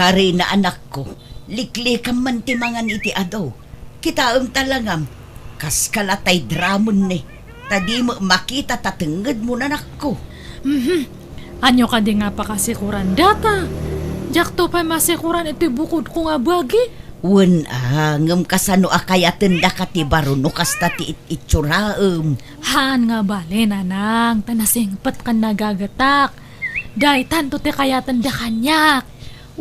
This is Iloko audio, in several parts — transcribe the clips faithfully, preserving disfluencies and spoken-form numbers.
Karina, anakko, liklikam man ti mangan iti adu. Kitaem ta langam, kaskala tay dramenni, ta di met makita ta tengngedmo, nanakko. Mhm. Ania kadi nga pakasikuran data? Diakto pay masikuran iti bukodko nga bagi. Wen a, ngem kasano a kayatendaka ti baro no kasta ti it-, itsuraem? Haan nga bale, nanang, ta nasingpet ken nagagetak. Daytanto ti kayatenda kaniak.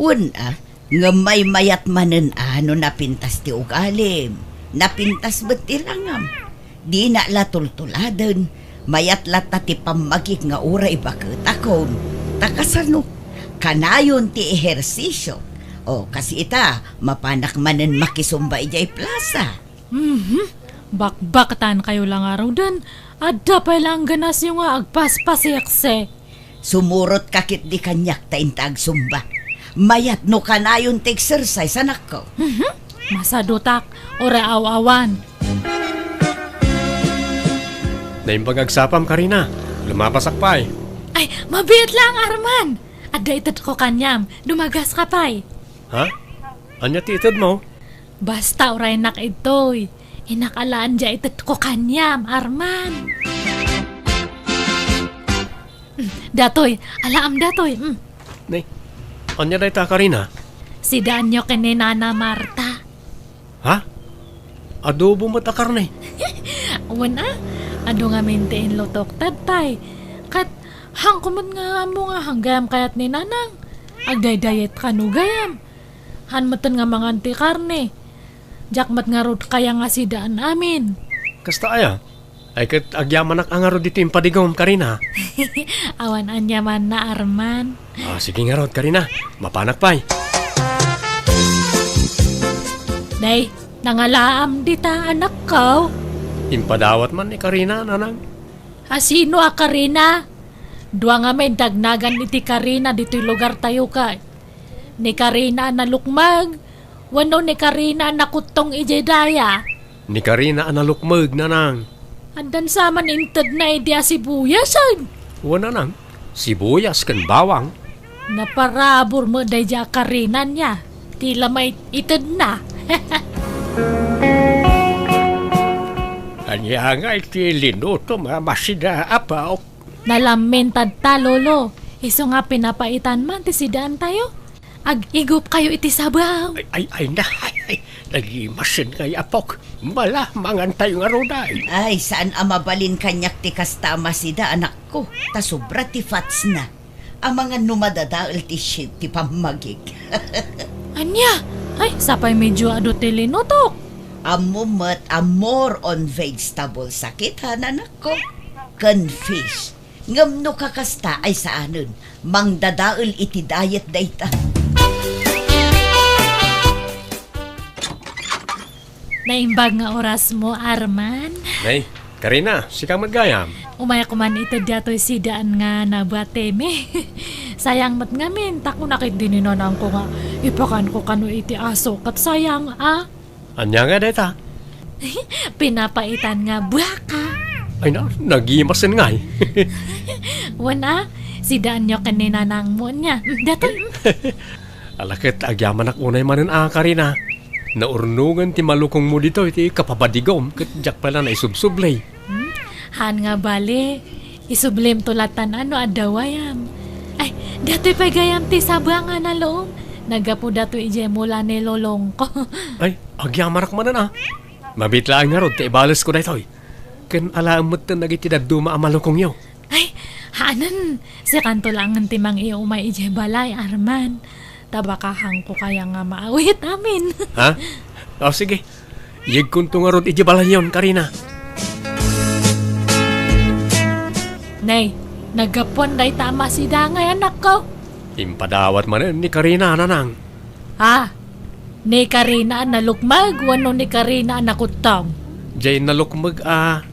Wen a, ngem maymayat manen a no napintas ti ugalim, napintas met ti langam. Dina la tultuladen, mayat latta ti pammagik nga uray baketakon. Ta kasano? Kanayon ti ehersisio. O, kas ita, mapanak manen makisumba idiay plasa. Mhm. Bakbaktankayo la ngaruden. Adda pay la angganasyo nga agpaspasiksi. Sumurotka ketdi kaniak ta inta agsumba. Mayat no kanayon ti exercise, anakko. Mhm. Masadutak, uray aw-awan. Naimbag agsapam, Karina. Lumapasak pay. Ay, mabiit lang, Arman. Adda itedko kaniam. Dumagaska pay. Ha? Ania ti itedmo? Basta uraynak idtoy, innak alaen diay itedko kaniam, Arman. Mm, datoy, alaam datoy. Mm. Nay, ania dayta, Karina? Sidaanyo ken ni Nana Marta. Ha? Adobo met a karne? Wen a, adu ngamin ti inlutok tattay. Ket, hangko met nga ammo nga hanggayam kayat ni Nanang. Agdaydiet kano gayam. Han metten nga mangan ti karne. Diak met ngarud kaya nga sidaan amin. Kasta aya? Ay ket agyamanak a ngarud ditoy impadigom, Karina. Awan aniamanna, Arman. Ah, sige ngarud, Karina. Mapanak pay. Nay, nangalaam dita, anakko. Impadawat man ni Karina, nanang. A sino a Karina? Dua ngamin ti agnagan iti Karina ditoy lugartayo kay. Ni Karina a nalukmeg, wenno ni Karina a nakuttong idiay daya? Ni Karina a nalukmeg, nanang. Addan saman intedna idi a sibuyasen. Wen, nanang, sibuyas ken bawang. Naparabur met daydiay a Karina nia, ti la maitedna. Ania ngay ti linutom a masida, apok? Nalamin tatta, Lolo. Isu nga pinapaitan man ti sidaantayo. Ag-igupkayo iti sabaw. Ay, ay, ay, na, ay, ay, nagimasen ngay, apok. Mala, mangantayo ngarud ay. Ay, saan a mabalin kaniak ti kasta a masida, anakko, ta sobra ti fatsna. Amangan no madadael ti shape ti pammagik. Ania? Ay, sapay medio adu ti linutok. Ammo met a more on vegetables a kita, nanakko, ken fish. Ngem no kakasta ay saanen, mangdadael iti diet dayta. Naimbag nga orasmo, Arman. Nay, Karina, sika met gayam. Umayak man iti datoy sidaan nga nabuatemi. Sayang met ngamin, ta kunak idi ni nanangko nga ipakanko kano iti aso, ket sayang a. Ania nga dayta? Pinapaitan nga buaka. Ay na, nagimasen ngay. Wen a, sidaanyo ken ni nanangmo nia. Mm, datoy. Ala ket agyamanak unay manen a, Karina. Naurnongen ti malukongmo ditoy ti kapabadigom ket diak pay la naisubsubli. Hmm? Haan nga bale, isublimto latan a no adda wayam. Ay, datoy pay gayam ti sabang a nalom. Naggapu datoy idiay mula ni lolongko. Ay, agyamanak manen a. Mabiit laeng ngarud ti ibalesko daytoy. Ken alaem metten dagiti dadduma a malukongyo. Ay, haanen, sikanto laengen ti mangiumay idiay balay, Arman. Ta baka hangko kaya nga maawit amin. Ha? O, sige. Yegkonto ngarud idiay balayyon, Karina. Nay, naggapuan dayta a masidangay, anakko. Impadawat manen ni Karina, nanang. Ha? Ni Karina a nalukmeg wenno ni Karina a nakuttong? Jay nalukmeg a.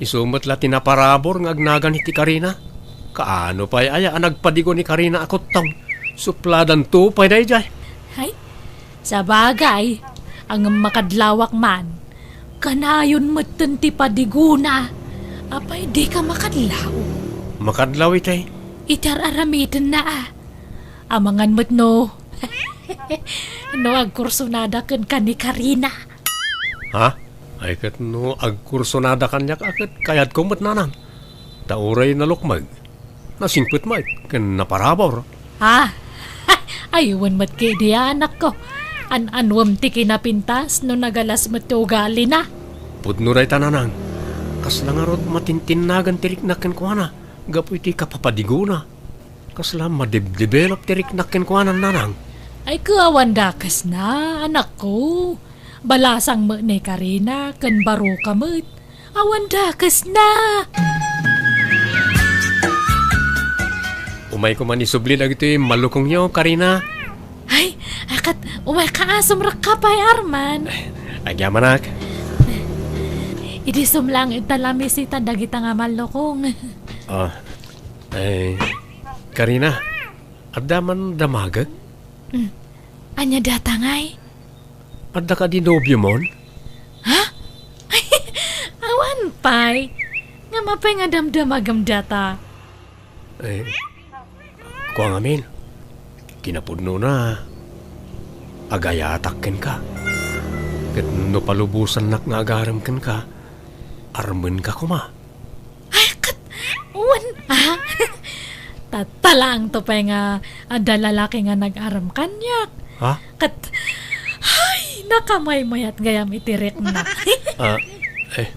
Isu met la ti naparabur nga agnagan iti Karina. Kaano pay aya a nagpadigo ni Karina a kuttong? Supladanto pay dayjay. Hay, sabagay, ngem makadlawak man. Kanayon metten ti padigona. Apay, dika makadlaw? Makadlaw iti? Iti ar-aramitenna a. Amangan met no. No agkursonada kenka ni Karina. Ha? Ay, ket no agkursonada kaniak, a ket kayatko met, nanang. Ta uray nalukmeg, nasingpet met ken naparabur. Ah, ay, wen met ketdi, anakko. An-anuem ti kinapintas no nagalas met ti ugalina. Pudno dayta, nanang. Kasla ngarud matintinnagan ti riknak kenkuana gapu iti kapapadigona. Kasla madebdevelop ti riknak kenkuana, nanang. Ay, ket awan dakesna, anakko. Balasang met ni Karina ken Baroka met. Awan dakesna. Umayko man isubli dagitoy malukongyo, Karina. Ay, akat, umayka a sumrekka pay, Arman. Agyamanak. Idi sumlang ita la misita dagita nga malukong. Ah, ay, Karina, adda man damagek? Hmm. Ania data ngay? Adda kadi nobiomon? Ha? Awan pay. Ngem apay nga damdamagem data? Eh, kua ngamin, kinapudnona, agayatak kenka. Ket no palubosannak nga agarem kenka, armenka koma. Ay, ket, wen, ah? Tatta laeng to pay nga adda lalaki nga nag-arem kaniak. Ha? Ket, ay, nakamaymayat gayam iti rikna. Ah, eh,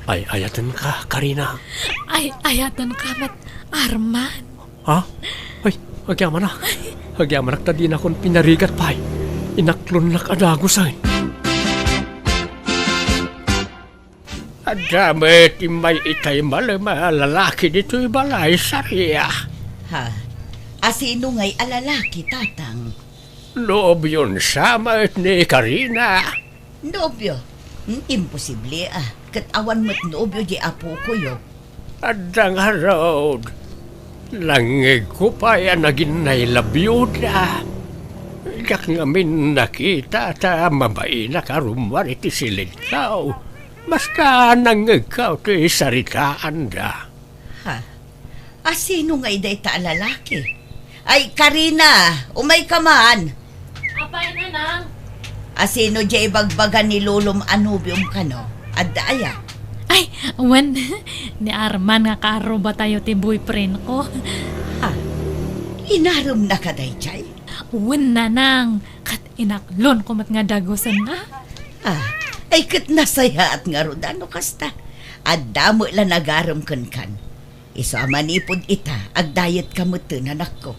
ay, ayatenka, Karina. Ay, ayatenka met, Arman. Ha? Ay, agyamanak. Agyamanak ta dinakon pinarigat pay. Inaklonnak a dagusen. Adda met immay itay malem a lalaki ditoy balay, Saria. Ha? Asino ngay a lalaki, Tatang? Nobion sa met ni Karina. Nobio? Hmm, imposible, ah. Ket awan met nobio di apokoyo. Adda ngarud. Nangngegko pay a naginnay la biuda. Diak ngamin nakita ta mabainak a rummuar iti silidko. Basta nangngegko ti saritaanda. Ha? Asino ngay dayta a lalaki? Ay, Karina, umayka man. Apay, nanang? Asino diay ibagbaga ni lolom a nobiom kano? Adda aya? Ay, wen, ni Arman nga kaarrubatayo ti boyfriend ko. Ha? Inaremnaka daydiay? Wen, nanang. Ket inaklonko met nga dagusen, a. Ah, ay ket nasayaat ngarud a no kasta. Adda met la nagarem kenkan. Isu a manipud ita, agdayetka metten, anakko.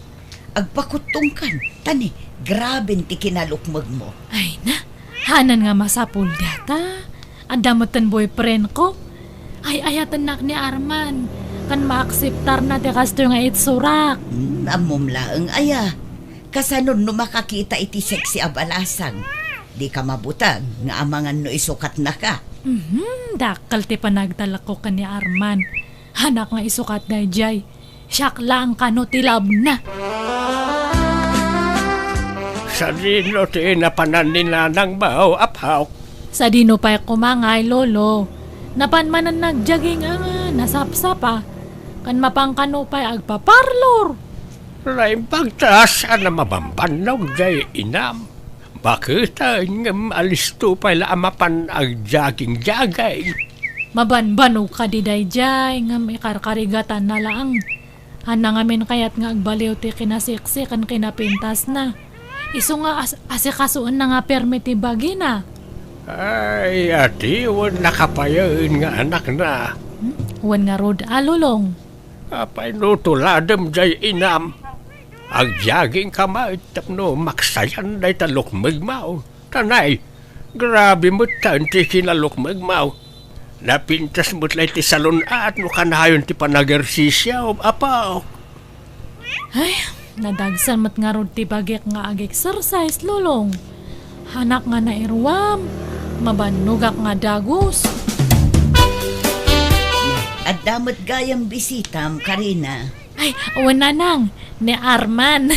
Agpakuttongkan, ta ni, graben ti kinalukmegmo. Ay na, hanan nga masapul data. Adda metten boyfriend ko. Ay-ayatennak ni Arman, ken maakseptarna ti kastoy nga itsurak. Hmm, ammom laeng aya. Kasano no makakita iti sexy a balasang? Dika mabuteng nga amangan no isukatnaka. Mhm, dakkel ti panagtalekko ken ni Arman. Hanak nga isukat daydiay. Siak laeng kano ti labna. Sadino ti napanan ni nanangmo, apok? Sadino pay koma ngay, lolo? Napan manen nagjogging a nasapsapa, ken mapan kano pay agpaparlor. Naimbag ta saan a mabambannog diay inam. Baketen ngem alisto pay la a mapan agjogging-jogging. Mabanbanog kadi daydiay ngem ikarkarigatanna laeng. Haanna ngamin kayat nga agbaliw ti kinasiksi ken kinapintasna. Isu nga as-, asikasoenna nga permi ti bagina. Ay, adiwen nakapayen nga anakna. Hmm? Wen ngarud a, Lolong. Apay no tuladem diay inam? Agjoggingka met tapno maksayan dayta lukmegmo. Tanay, grabe metten ti kinalukmegmo. Napintas met la iti salon-at no kanayon ti panagersisio, apo. Ay, nadagsen met ngarud ti bagik nga ag-exercise, Lolong. Hanak nga nairuam, mabannogak nga dagus. Adda met gayam bisitam, Karina. Ay, wen, Nanang, ni Arman.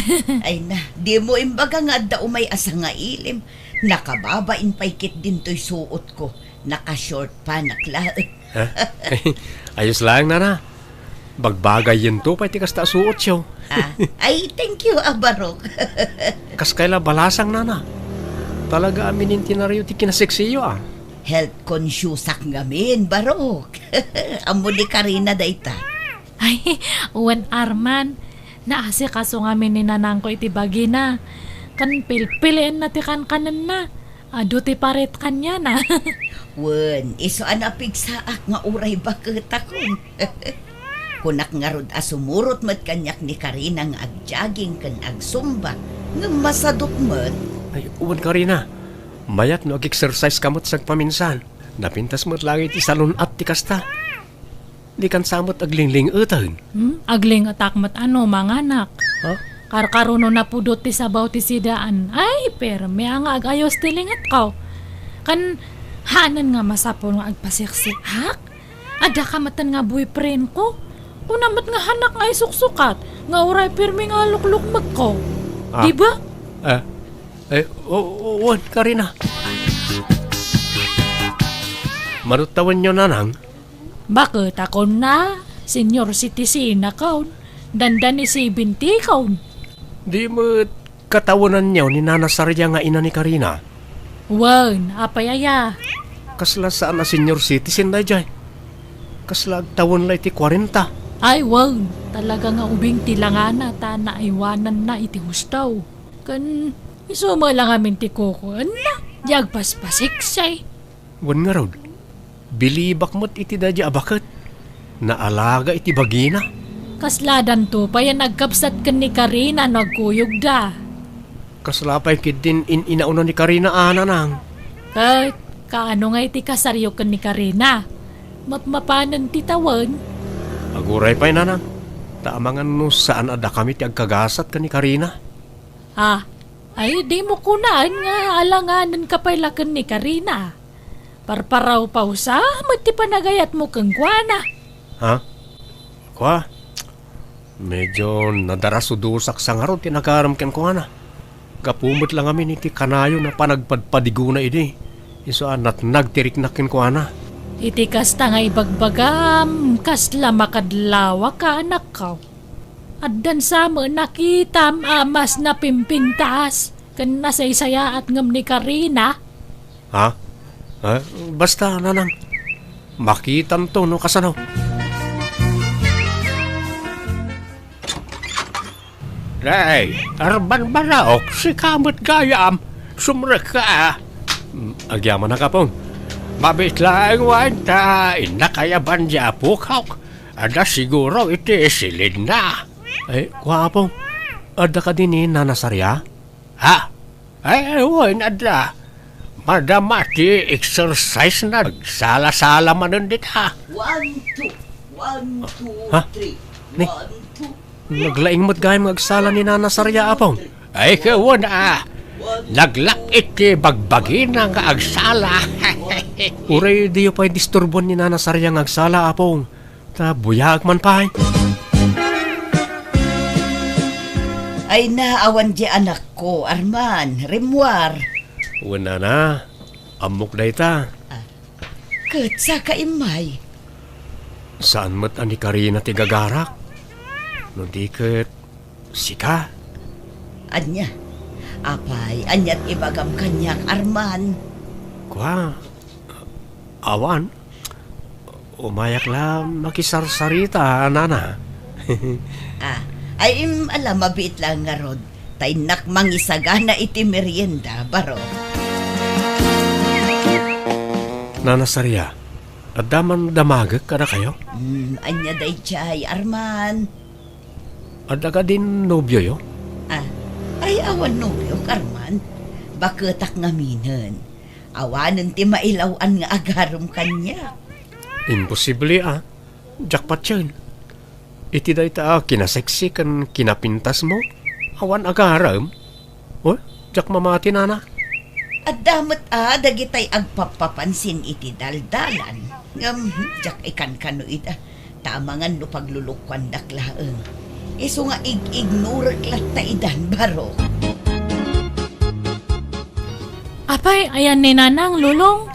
Ay na, dimo imbaga nga adda umay a sangailim. Nakababain pay ketdin toy suotko. Naka-short pants laeng. Ha? Ayos laeng, Nana. Bagbagayyento pay ti kasta a suotyo. Ah, ay, thank you, a, Barok. Kas kayla balasang, nana. Talaga a minintinaryo ti kinaseksiyo, a. Health consciousak ngamin, Barok. Ammo ni Karina dayta. Ay, wen Arman, naasikaso ngamin ni nanangko iti bagina. Ken pilpilienna ti kankanenna. Adu ti parit kaniana. Wen, isu a napigsaak nga uray baketakon. Kunak ngarud a sumurot met kaniak ni Karina nga agjogging ken agsumba, ngem masadut met. Ay, wen Karina, mayat no ag-exercise ka met sagpaminsan. Napintas met laeng iti salun-at ti kasta. Dikan sa met aglinglingeten. Hmm? Aglingetak met ano, manganak. Ha? Karkarono napudot ti sabaw ti sidaan. Ay, permi a nga agayos ti lingetko. Kan hanan nga masapul nga agpaseksiak? Adda ka metten nga boyfriend ko. Kuna met nga hanak nga isuksukat, nga uray permi nga luklukmekko. Ah. Di ba? Eh, eh, o, o, wen, Karina. Manuttawenyo, nanang? Baket a kunna, senior citizen akon, dandani seventy kon. Di met katawenanyo ni Nana Saria nga ina ni Karina? Wen, apay aya? Kasla saan a senior citizen daydiay. Kasla agtawen la iti kuarenta. Ay, wen, talaga nga ubing ti langana ta naaywananna iti husto. Ken isu met la ngamin ti kukuenna, di agpaspaseksi. Wen ngarud, bilibak met iti daydiay a baket. Naalaga iti bagina. Kasladanto pay a nagkabsat ken ni Karina no agkuyogda. Kasla pay ketdin in-inauna ni Karina a nanang. Ket kaano ngay ti kasaryo ken ni Karina? Mapmapanen ti tawen? Aguray pay, nanang. Ta amangan no saan a dakami ti agkagasat ken ni Karina. Ah, ay, dimo kunaen nga alanganenka pay la ken ni Karina. Parparawpawsa met ti panagayatmo kenkuana. Ha? Kua? Medyo nadarasudosak sa ngarud ti nagarem kenkuana. Gapu met la ngamin iti kanayon a panagpadpadigona idi. Isu a natnag ti riknak kenkuana. Iti kasta nga ibagbagam, kasla makadlawak a anakko. Addan sa met nakitam a mas napimpintas ken nasaysayaat ngem ni Karina. Ha? Eh, basta, nanang, makitanto no kasano. Nay, Arman Barok, sika met gayam. Sumrekka, a. Mm, agyamanak, Apong. Mabiit laeng wen ta innak a yaban di apok. Adda siguro iti silinna. Ay, kua, Apong. Adda kadi ni Nana Saria? Ha? Ay, ay, wen, adda. Madama ti exercise na. Agsala-sala manen dita. One, two. One, two, Ha? Three. Ni? One, two. Naglaing met gayam nga agsala ni Nana Saria, Apong. Ay, wen, a. Naglak iti bagbagina nga agsala. Uray diyo pay disturbuan ni Nana Saria nga agsala, Apong. Ta buyaak man pay. Ay na, awan di anakko, Arman, rimmuar. Wen, nana, ammok dayta. Ah, ket saka immay. Saan met a ni Karina ti gagarak? No di ket sika? Ania? Apay, aniat ibagam kaniak, Arman? Kua, awan. Umayak la makisarsarita, nana. Ah, ay, im, ala, mabiit la ngarud. Ta innak mangisagana iti merienda, Barok. Nana Saria, adda man damagek kadakayo? Hmm, ania daydiay, Arman? Adda kadin nobioyo? Ah, ay, awan nobiok, Arman. Baketak ngaminen. Awanen ti mailaw-an nga agarem kaniak. Imposible, a. Diak patien. Iti dayta a kinaseksi ken kinapintasmo, awan agarem? O, diak mamati, nana. Adda met a dagitay agpappapansin iti daldalan. Ngem, diak ikankano ida. Ta amangan no paglulukuandak laeng. Isu nga ig-ignorek latta idan, Barok. Apay, ayan ni Nanang, Lulong?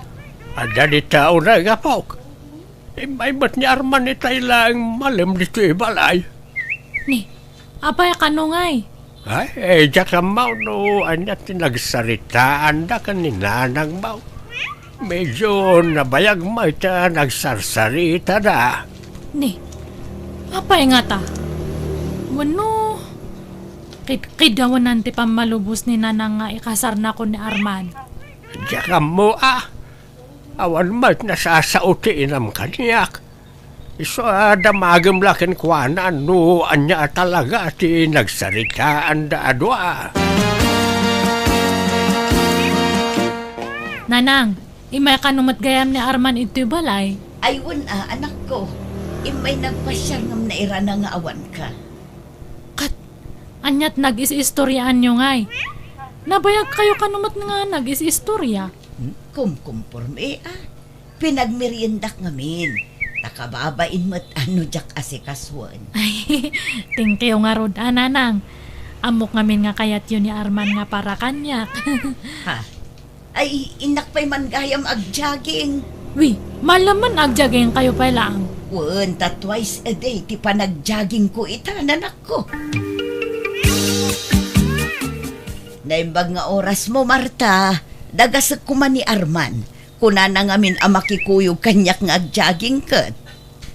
Adda dita unay, apok. Immay met ni Arman itay laeng malem ditoy balay. Ni, apay, kano ngay? Ay, diak ammo no ania ti nagsaritaanda ken ni nanangmo. Medyo nabayag met a nagsarsaritada. Ni, apay ngata? Wenno, kidkid a wenno ti pammalubos ni nanang nga ikasarnakon ni Arman? Diak ammo a. Awan met nasasao ti inam kaniak. Isu a damagem la kenkuana no ania a talaga ti nagsaritaanda a dua. Nanang, immay kano met gayam ni Arman itoy balay? Ay, wen a, anakko. Immay nagpasiar ngem nairana nga awanka. Kat, aniat nagis-istoriaanyo ngay? Nabayag kayo kano met nga nagis-istoria? Hmm? Kumkumporme, a. Pinagmeriendak ngamin. Ta kababain met a no diak asikasuen. Ay, thank you ngarud, a, nanang. Ammok ngamin nga kayatyo ni Arman nga para kaniak. Ha? Ay, innak pay man gayam agjaging. Wi, malaman agjaging kayo pay laang. Wen, ta twice a day ti panagjagingko ita, nanakko. Naimbag nga oras mo, Marta. Dagasek koma ni Arman. Kunana ngamin a makikuyog kaniak nga agjaging ket.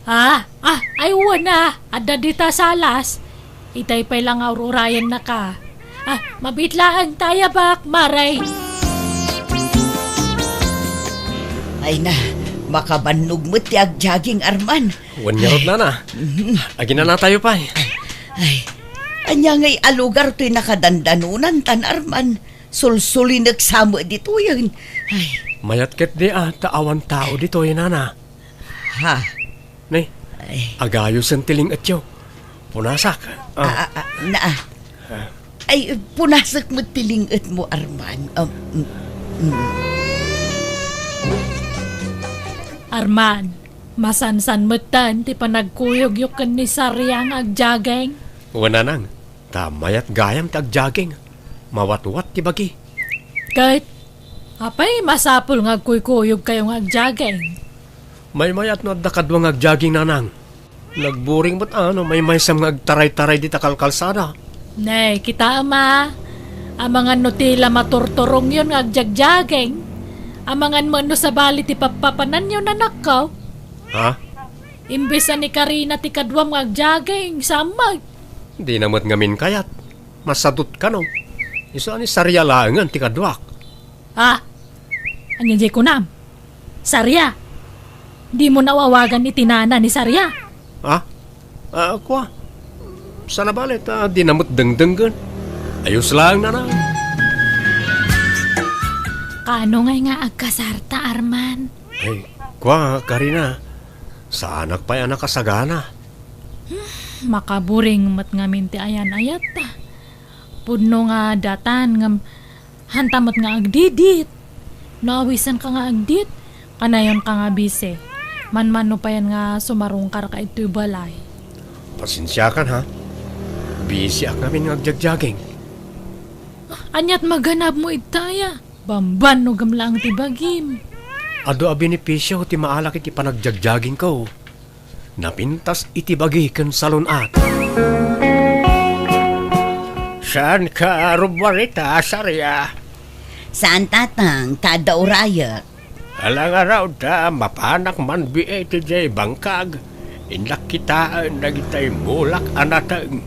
Ah, ah, ay wen a, adda dita salas. Itay pay la nga ur-urayennaka. Ah, mabiit laeng ta, ayabak, maray. Ay na, makabannog met ti agjaging, Arman. Wen ngarud, nana. Mhm. Aginanatayo pay. Ay, ania ngay a lugar toy nakadandanonantan, Arman? Sulsulinek sa met ditoyen. Ay. Mayat ketdi a ta awan tao ditoy, nana. Ha? Ni, ay, agayosen ti ling-etyo. Punasak. Ah. Ah, ah, ah, na, ah. Ah. Ay, punasak met ti ling-etmo, Arman. Um, mm, mm. Arman, masansan metten ti panagkuyogyo ken ni Saria nga agjaging? Wen, nanang. Ta mayat gayam ti agjaging. Mawatwat ti bagi. Ket, apay masapul nga agkuykuyogkayo nga agjaging? Maymayat no adda kadua nga agjaging, nanang. Nagburing met a no maymaysam nga agtaraytaray dita kalkalsada. Ne, kitaem a. Amangan no ti la maturturongyon nga agjagjaging. Amangan met no sabali ti pappapananyo, nanakko. Ha? Imbes a ni Karina ti kaduam nga agjaging, saan met? Dina met ngamin kayat. Masadut kano. Isu a ni Saria laengen ti kaduak. Ah, ania diay kunam? Saria? Dimo awawagan iti nana ni Saria? Ah? Ah, kua. Saan a bale ta dina met dengdenggen. Ayos laeng, nana. Kaano ngay nga agkasarta, Arman? Ay, kua, Karina. Saanak pay a nakasagana. Hmm, makaburing met ngamin ti ayan-ayatta. Pudno nga datan ngem hanta met nga agdidit. No awisenka nga agdit, kanayonka nga bisi. Manmano payen nga sumarungkarka itoy balay. Pasensiakan, ha? Bisiak ngamin nga agjagjaging. Aniat maganabmo ita aya? Bambanogem laeng ti bagim. Adu a benepisio ti maalak iti panagjagjagingko. Napintas iti bagi ken salun-at. Saanka rummuar ita, Saria? Saan, tatang, ta adda urayek. Ala ngarud ta mapanak manbie iti diay bangkag. Innak kitaen dagitay mulak a nateng.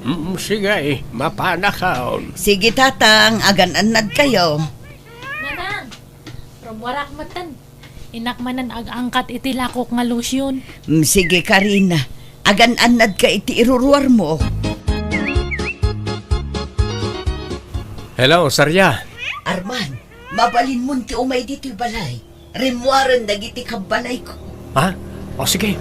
Mm, sige, mapanakon. Sige, tatang, agan-annadkayo. Nanang, rummuarak metten. Innak manen ag-angkat iti lakok nga lotion. Mm, sige, Karina. Agan-annadka iti iruruarmo. Hello, Saria. Arman, mabalinmon ti umay ditoy balay. Rimmuaren dagiti kabbalayko. Ha? O sige,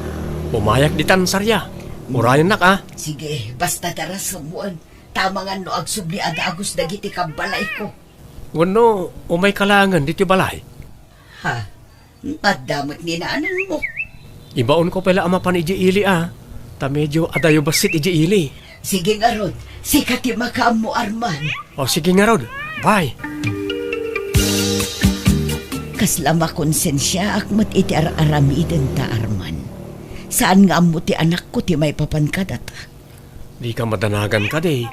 umayak ditan, Saria. Urayennak, a. Sige, basta darasem wen. Ta amangan no agsubli a dagus dagiti kabbalayko. Wenno, umayka laengen ditoy balay? Ha? Adda met ni nanangmo. Ibaonko pay la a mapan idiay ili, a. Ta medio adayo bassit idiay ili. Sige ngarud, sika ti makaammo, Arman. O, sige ngarud. Bye. Kasla makonsensiaak met iti ar-aramidenta, Arman. Saan nga ammo ti anakko ti maipapan kadata. Dika madanagan kadi.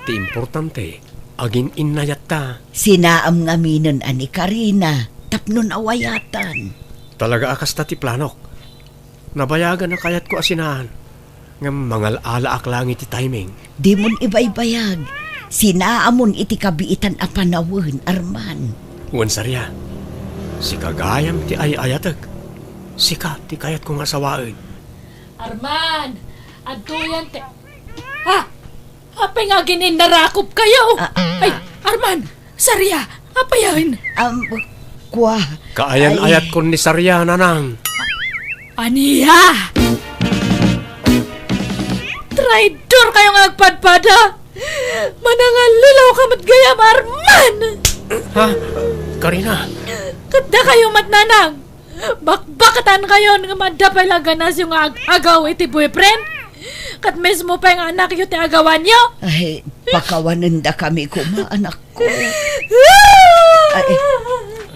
Ti importante, agin-innayatta. Sinaam ngaminen a ni Karina tapno nawayatan. Talaga a kasta ti planok. Nabayagan a kayatko a sinaan, ngem mangal-alaak laeng iti timing. Dimon ibaybayag. Sinaamon iti kabiitan a panawen, Arman. Wen Saria, sika gayam ti ay-ayatek. Sika ti kayatko nga asawaen. Arman, adtoyan ti, ah! Apay nga agin-innarakop kayo? Ah, ah. Ay, Arman! Saria! Apayen? Am, kua. Kaayan-ayatkon ni Saria, nanang. Ania? Traidor kayo nga agpadpada! Manangallilaw ka met gayam, Arman! Ha? Karina? Ket dakayo met, nanang! Bakbakatan kayon nga madda pay la ganasyo nga ag-agaw iti boyfriend? Ket mismo pay nga anakyo ti agawanyo? Ay, pakawanendakami koma, anakko. Ay,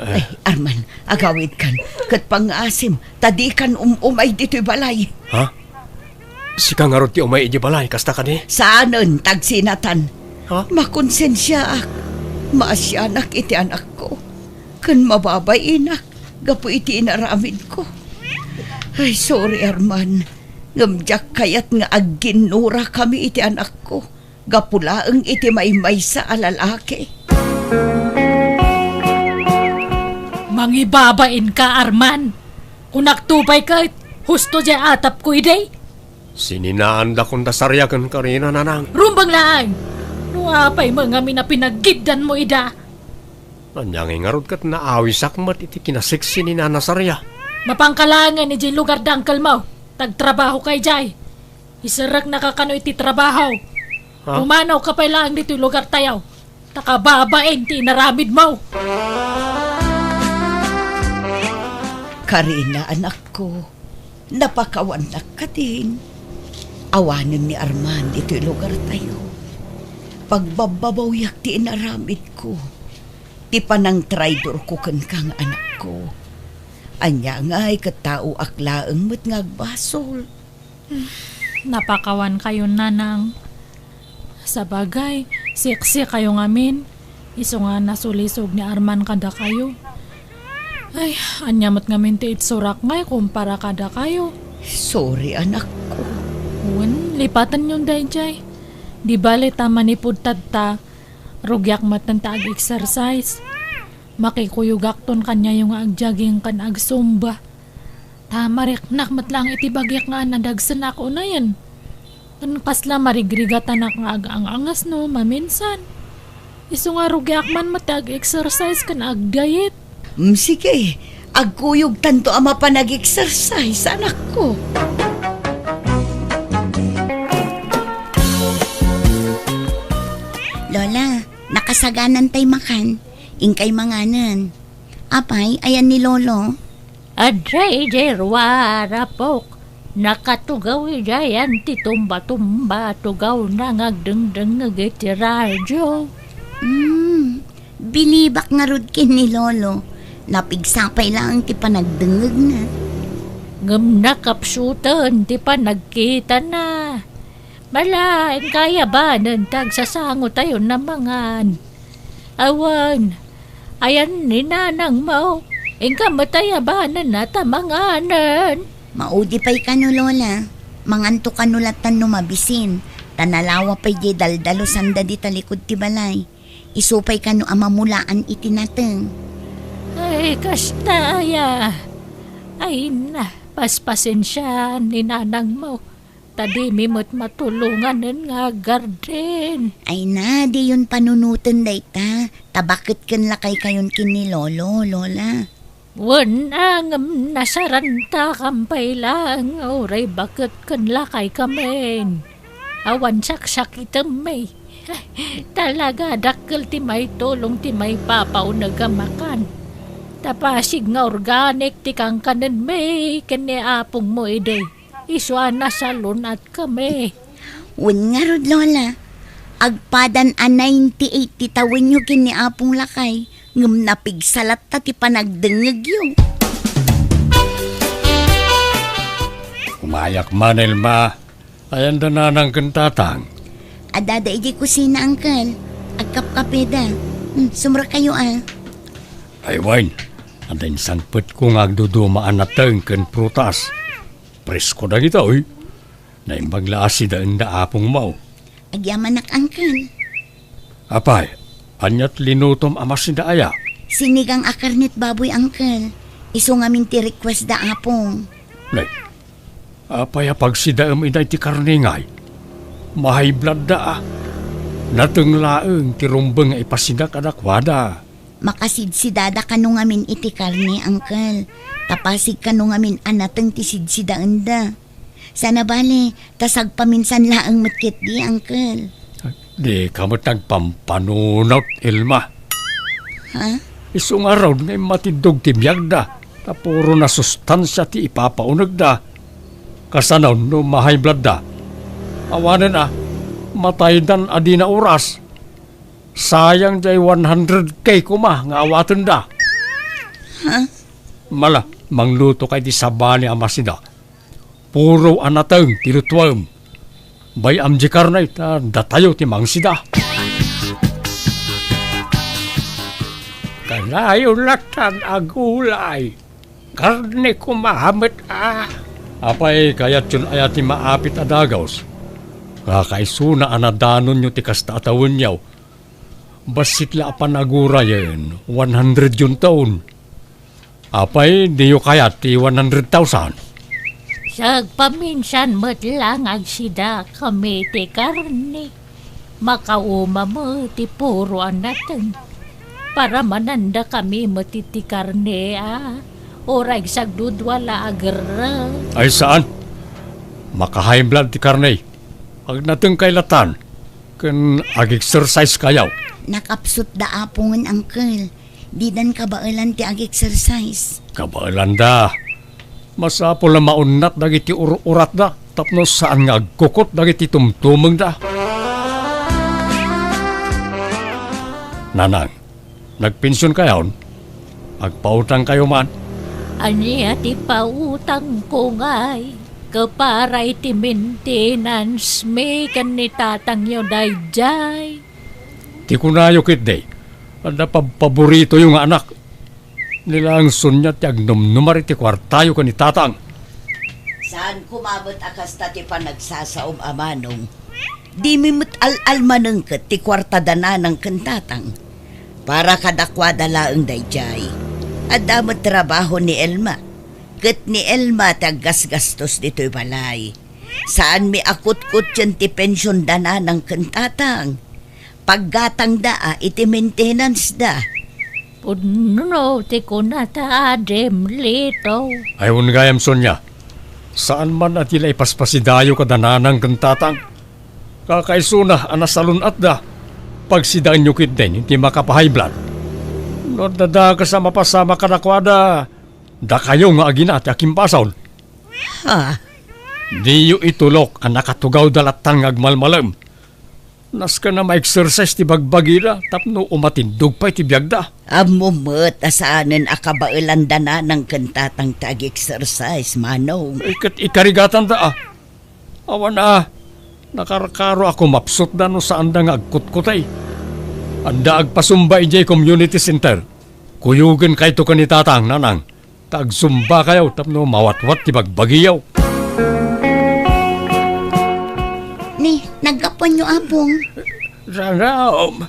ay, Arman, agawidkan. Ket pangngaasim, ta dikan um-umay ditoy balay. Ha? Sika ngarud ti umay idiay balay, kasta kadi? Saanen, tagsinatan. Ha? Makonsensiaak. Maasianak iti anakko. Ken mababainak gapu iti inaramidko. Ay, sorry, Arman. Ngem diak kayat nga agginnurakami iti anakko. Gapu laeng iti maymaysa a lalaki. Mangibabainka, Arman. Kunakto pay ket, husto diay atapko idi. Sininaandakon da Saria ken Karina, nanang. Rumbeng laeng! No apay met ngamin a pinaggiddanmo ida? Ania ngay ngarud ket naawisak met iti kinaseksi ni Nana Saria. Mapanka laengen idiay lugar da angkelmo. Tagtrabahoka idiay. Iserreknaka kano iti trabaho. Ha? Pumanawka pay laeng ditoy lugartayo. Ta kababain ti inaramidmo. Karina, anakko, napakawannak kadin. Awanen ni Arman ditoy lugartayo. Pagbabbabawiak ti inaramidko. Ti panangtraidorko kenka nga anakko. Ania ngay ket taoak laeng met nga agbasol. Napakawankayon, nanang. Sabagay, seksi kayo ngamin. Isu nga nasulisog ni Arman kadakayo. Ay, ania met ngamin ti itsurak ngay kumpara kadakayo? Sorry, anakko. Wen, lipatenyon daydiay. Di bale ta manipud tatta, rugiak metten ta ag-exercise. Makikuyogakton kaniayo nga ag-jogging ken ag-zumba. Ta mariknak met laeng iti bagik nga nadagsenak unayen. Ken kasla marigrigatanak nga ag-ang-angasno maminsan. Isu nga rugiak man met ti ag-exercise ken ag-diet. Mm, sige, agkuyogtanto a mapan ag-exercise, anakko. Lola, nakasaganantay makan. Inkay manganen. Apay, ayan ni Lolo? Adda idiay ruar, apok. Nakatugaw idiayan ti tumba-tumba, tugawna nga agdengdengngeg iti radio. Hmm, bilibak ngarud ken ni Lolo. Napigsa pay laeng ti panagdengngegna. Ngem nakapsuten ti panagkitana. Malaeng kayabanen ti agsasangotayon a mangan. Awan, ayan ni nanangmo, inka met ayabanenna ta manganen. Maudi pay kano, Lola. Manganto kano latan no mabisin, ta nalawa pay diay daldalusanda dita likud ti balay. Isu pay kano a mamulaan iti nateng. Ay, kasta aya. Ay na, paspasensiaan ni nanangmo. Ta dimi met matulonganen nga aggarden. Ay na, diyon panunoten dayta. Ta baket ken lakaykayon ken ni Lolo, Lola. Wen, ngem nasarantakam pay laeng nga uray baket ken lakaykamin. Awan saksakitemmi. Talaga, dakkel ti maitulong ti maipapauneg a makan. Ta pasig nga organic ti kankanenmi ken ni apongmo idi. Isu a nasalun-atkami. Wen ngarud, Lola. Agpadan a ninety-eight ti tawenyo ken ni Apong Lakay, ngem napigsa latta ti panagdengngegyo. Umayak man, Elma. Ayan da nanang ken tatang? Addada idiay kusina, Uncle. Agkapkapeda. Hmm, sumrekayo, a. Ay, wen, adda insangpetko nga agduduma a nateng ken prutas. Presko dagitoy. Naimbag la a sidaenda apongmo. Agyamanak, Uncle. Apay, aniat linutom a masida aya? Sinigang a karnet baboy, Uncle. Isu ngamin ti request da apong. Nay, apay a pagsidaem ida iti karne ngay? Mahay blood da, a. Nateng laeng ti rumbeng nga ipasida kadakuada. Makasidsidada kano ngamin iti karne, Uncle. Tapasig kano ngamin a nateng ti sidsidaenda. Sana bale, ta sagpaminsan laeng met ketdi, Uncle. Dika met nagpampanunot, Elma. Ha? Isu ngarud nga immatindog ti biagda, ta puro nasustansia ti ipapaunegda. Kasano no ma-high blood da? Awanen a, mataydan a dina oras. Sayang jay one hundred K koma nga awatenda. Ha? Mala, manglutokay ti sabali a masida. Puro a nateng ti lutuem. Bay-am di karne ta datayo ti mangsida. Kanayon latta a gulay. Karne koma met a. Apay, kayatyon aya ti maapit a dagus? Kakaisuna a nadanonyo ti kasta a tawenyo. Bassit la a panagurayen, one hundred yun taon. Apay, diyo kayat ti one hundred thousand? Sagpaminsan met la nga agsidakami ti karne. Makauma met ti puro a nateng. Paramanandakami met iti karne a. Uray sagdudua la a gerrek. Ay, saan? Maka-high blood ti karne. Agnatengkay latan. Ken ag-exercise kayo. Nakapsut da apongen, Uncle. Didan kabaelan ti ag-exercise. Kabaelanda. Masapul a maunnat dagiti ur-uratda tapno saan nga agkukot dagiti tumtumengda. Nanang, nagpension kayon? Agpautang kayo man? Ania ti pautangko ngay? Ket para iti maintenance mi ken ni tatangyo daydiay. Ti kunayo ketdi, adda pabpaboritoyo nga anak. Ni laeng Sonia ti agnumnumar iti kuartayo ken ni tatang. Saan koma met a kasta ti panagsasaom a manong. Dimi met al-almanengket ti kuarta da nanang ken tatang. Para kadakuada laeng daydiay. Adda met trabaho ni Elma. Ket ni Elma ti aggasgastos ditoy balay. Saanmi a kutkutten ti pension da nanang ken tatang. Paggatangda a iti maintenance da. Pudno ti kunata, Adim Lito. Ay, wen gayam, Sonia. Saan man a ti la ipaspasidayo kada nanang ken tatang. Kakaisuna a nasalun-atda. Pagsidaenyo ketdin ti makapa-high blood. No adda dakes a mapasamak kadakuada, dakayo nga agina ti akimbasol. Ha? Diyo itulok a nakatugawda lattan nga agmalmalem. Nasken a ma-exercise ti bagbagida tapno umatindog pay ti biagda. Ammom met a saanen a kabaelanda nanang ken tatang ti ag-exercise, Manong. Eh, ket ikarigatanda a. Awan a, nakarkaro a kumapsutda no saanda nga agkutkutay. Adda agpasumba idiay community center. Kuyogen kayto ken ni tatang, nanang. Ta agsumba kayo tapno mawatwat ti bagbagiyo. Ni, naggapuanyo, Apong? Danum,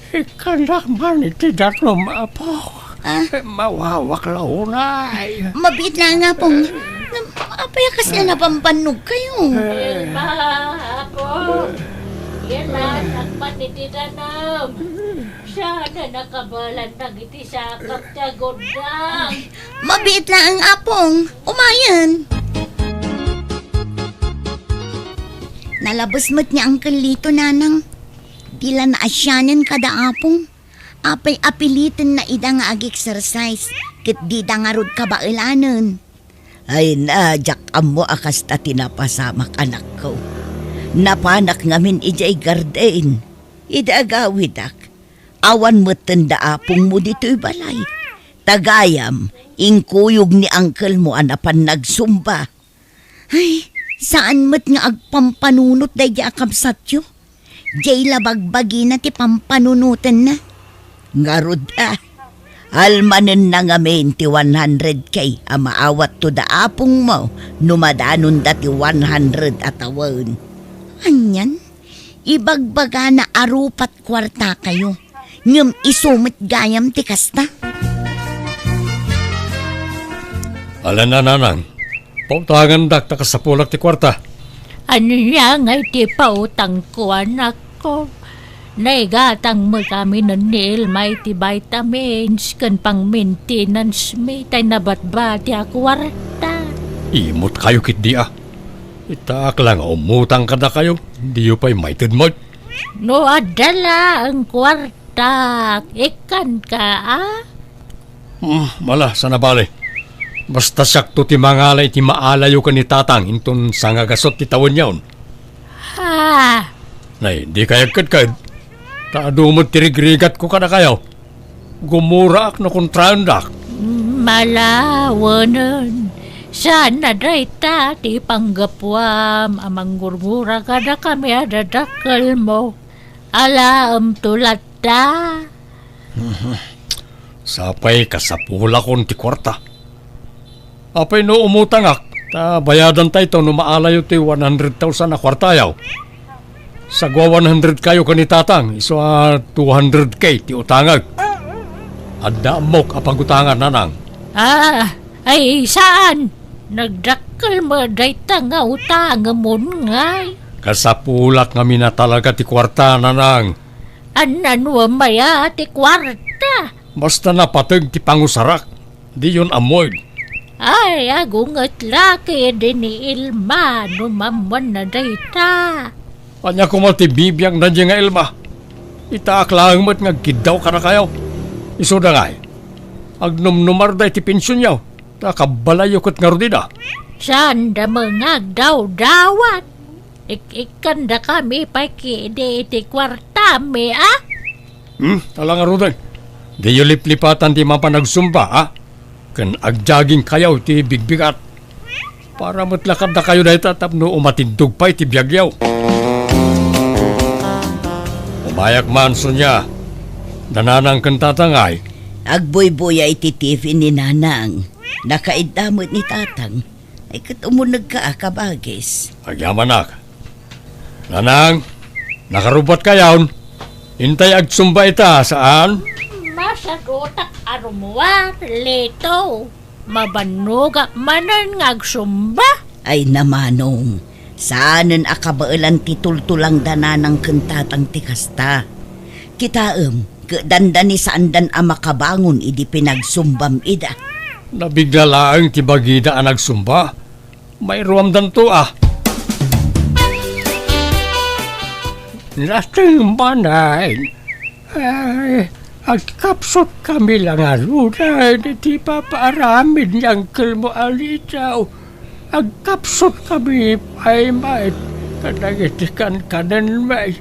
ikkannak man iti danum, Apo. Ah? Mawawak la unay. Mabiit laeng, Apong. Ngem, apay a kasla napampannog kayo? Elma, Apo. Yan na, sakpan iti danum. Saan a nakabalan dagiti sakap ti agundang? Mabiit laeng, Apong. Umayen. Nalabes met ni Uncle Lito, nanang. Di la naasianen kada Apong. Apay a pilitenna ida nga ag-exercise, ket dida ngarud kabaelanen. Ay na, diak ammo a kasta ti napasamak, anakko. Napanak ngamin idiay garden. Idi agawidak, awan metten da apongmo ditoy balay. Ta gayam, inkuyog ni angkelmo a napan nagsumba. Ay, saan met nga agpampanunot daydi a kabsatyo? Jay la bagbagina ti pampanunotenna. Ngarud a, almanenna ngamin ti one hundred K a maawatto da apongmo no madanonda ti one hundred a tawen. Anian? Ibagbagana a rupat kuartakayo, ngem isu met gayam ti kasta. Ala, nanang, pautangandak ta kasapulak ti kuarta. Ania ngay ti pautangko, anakko? Naigatang met aminen ni Elma iti vitamins ken pang-maintenance mi tay nabatbati a kuarta. Imot kayo ketdi a. Itaak la nga umutang kadakayo, diyo pay maited met. No adda laeng kuartak, ikkanka a? Hmm, ala, saan a bale. Basta siakto ti mangala iti maalayo ken ni Tatang inton sangagasut ti tawenyon. Ha? Nay, dikay agkedked. Ta adu met ti rigrigatko kadakayo. Gumuraak no kontraendak. Malawenen. Saan a dayta ti panggapuam a manggurgura kadakami a dadakkelmo. Alaemto latta. Sapay kasapulakon ti kuarta. Apay no umutangak, ta bayadantayto no maalayo ti one hundred thousand a kuartayo. Sagwa one hundred kayo ken ni Tatang, isu a two hundred K ti utangek. Adda ammok a pagutangan, nanang. Ah, ay, saan? Nagdakkel met dayta nga utangemon ngay. Kasapulak ngamin a talaga ti kuarta, nanang. Annanuem aya ti kuarta? Basta napateg ti pangusarak, diyon ammoen. Ay, agunget la ketdi ni Elma no maammuanna dayta. Ania koma ti bibiag na di nga Elma? Itaak laeng met nga agkiddaw kadakayo. Isuda ngay, agnomnumar dayta ti pensionyo, ta kabbalayyo ket ngarud ida. Saanda met nga agdawdawat. Ik-ikkandakami pay ketdi iti kuartami, a? Hmm, ala ngaruden. Diyo liplipatan ti mapan agsumba, a? Ken agjogging kayo ti bigbigat. Para met la kadakayo dayta tapno umatindog pay ti biagyo. Umayak man, Sonia. Da Nanang ken Tatang ay? Agbuybuya iti T V ni Nanang. Nakaidda met ni Tatang. Ay, ket umunegka a, kabagis. Agyamanak. Nanang, nakarubbat kayon? Intay agsumba ita, saan? Masagutak a rummuar, Lito. Mabannogak manen nga agsumba. Ay, namanong, saanen a kabaelan ti tultulang da Nanang ken Tatang ti kasta. Kitaem, ket dandani saandan a makabangon idi pinagsumbam ida. Nabigla laeng ti bagida a nagsumba. Mairuamdanto a. Nateng manen. Ay, agkapsutkami la ngaruden iti ipapaaramid ni Angkelmo a Lito. Agkapsutkami pay met kadagiti kankanenmi.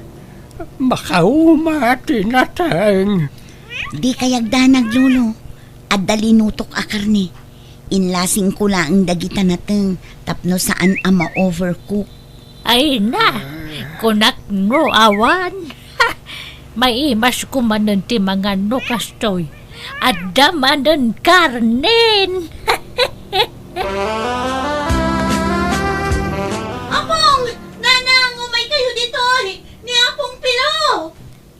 Makauma ti nateng. Dikay agdanag, Lolo. Adda linutok a karne. Inlasingko laeng dagita nateng tapno saan a ma-overcook. Ay na, kunak no awan. Maimasko manen ti mangan no kastoy. Adda manen karnen. Apong! Nanang, umay kayo ditoy! Ni Apong Pilo!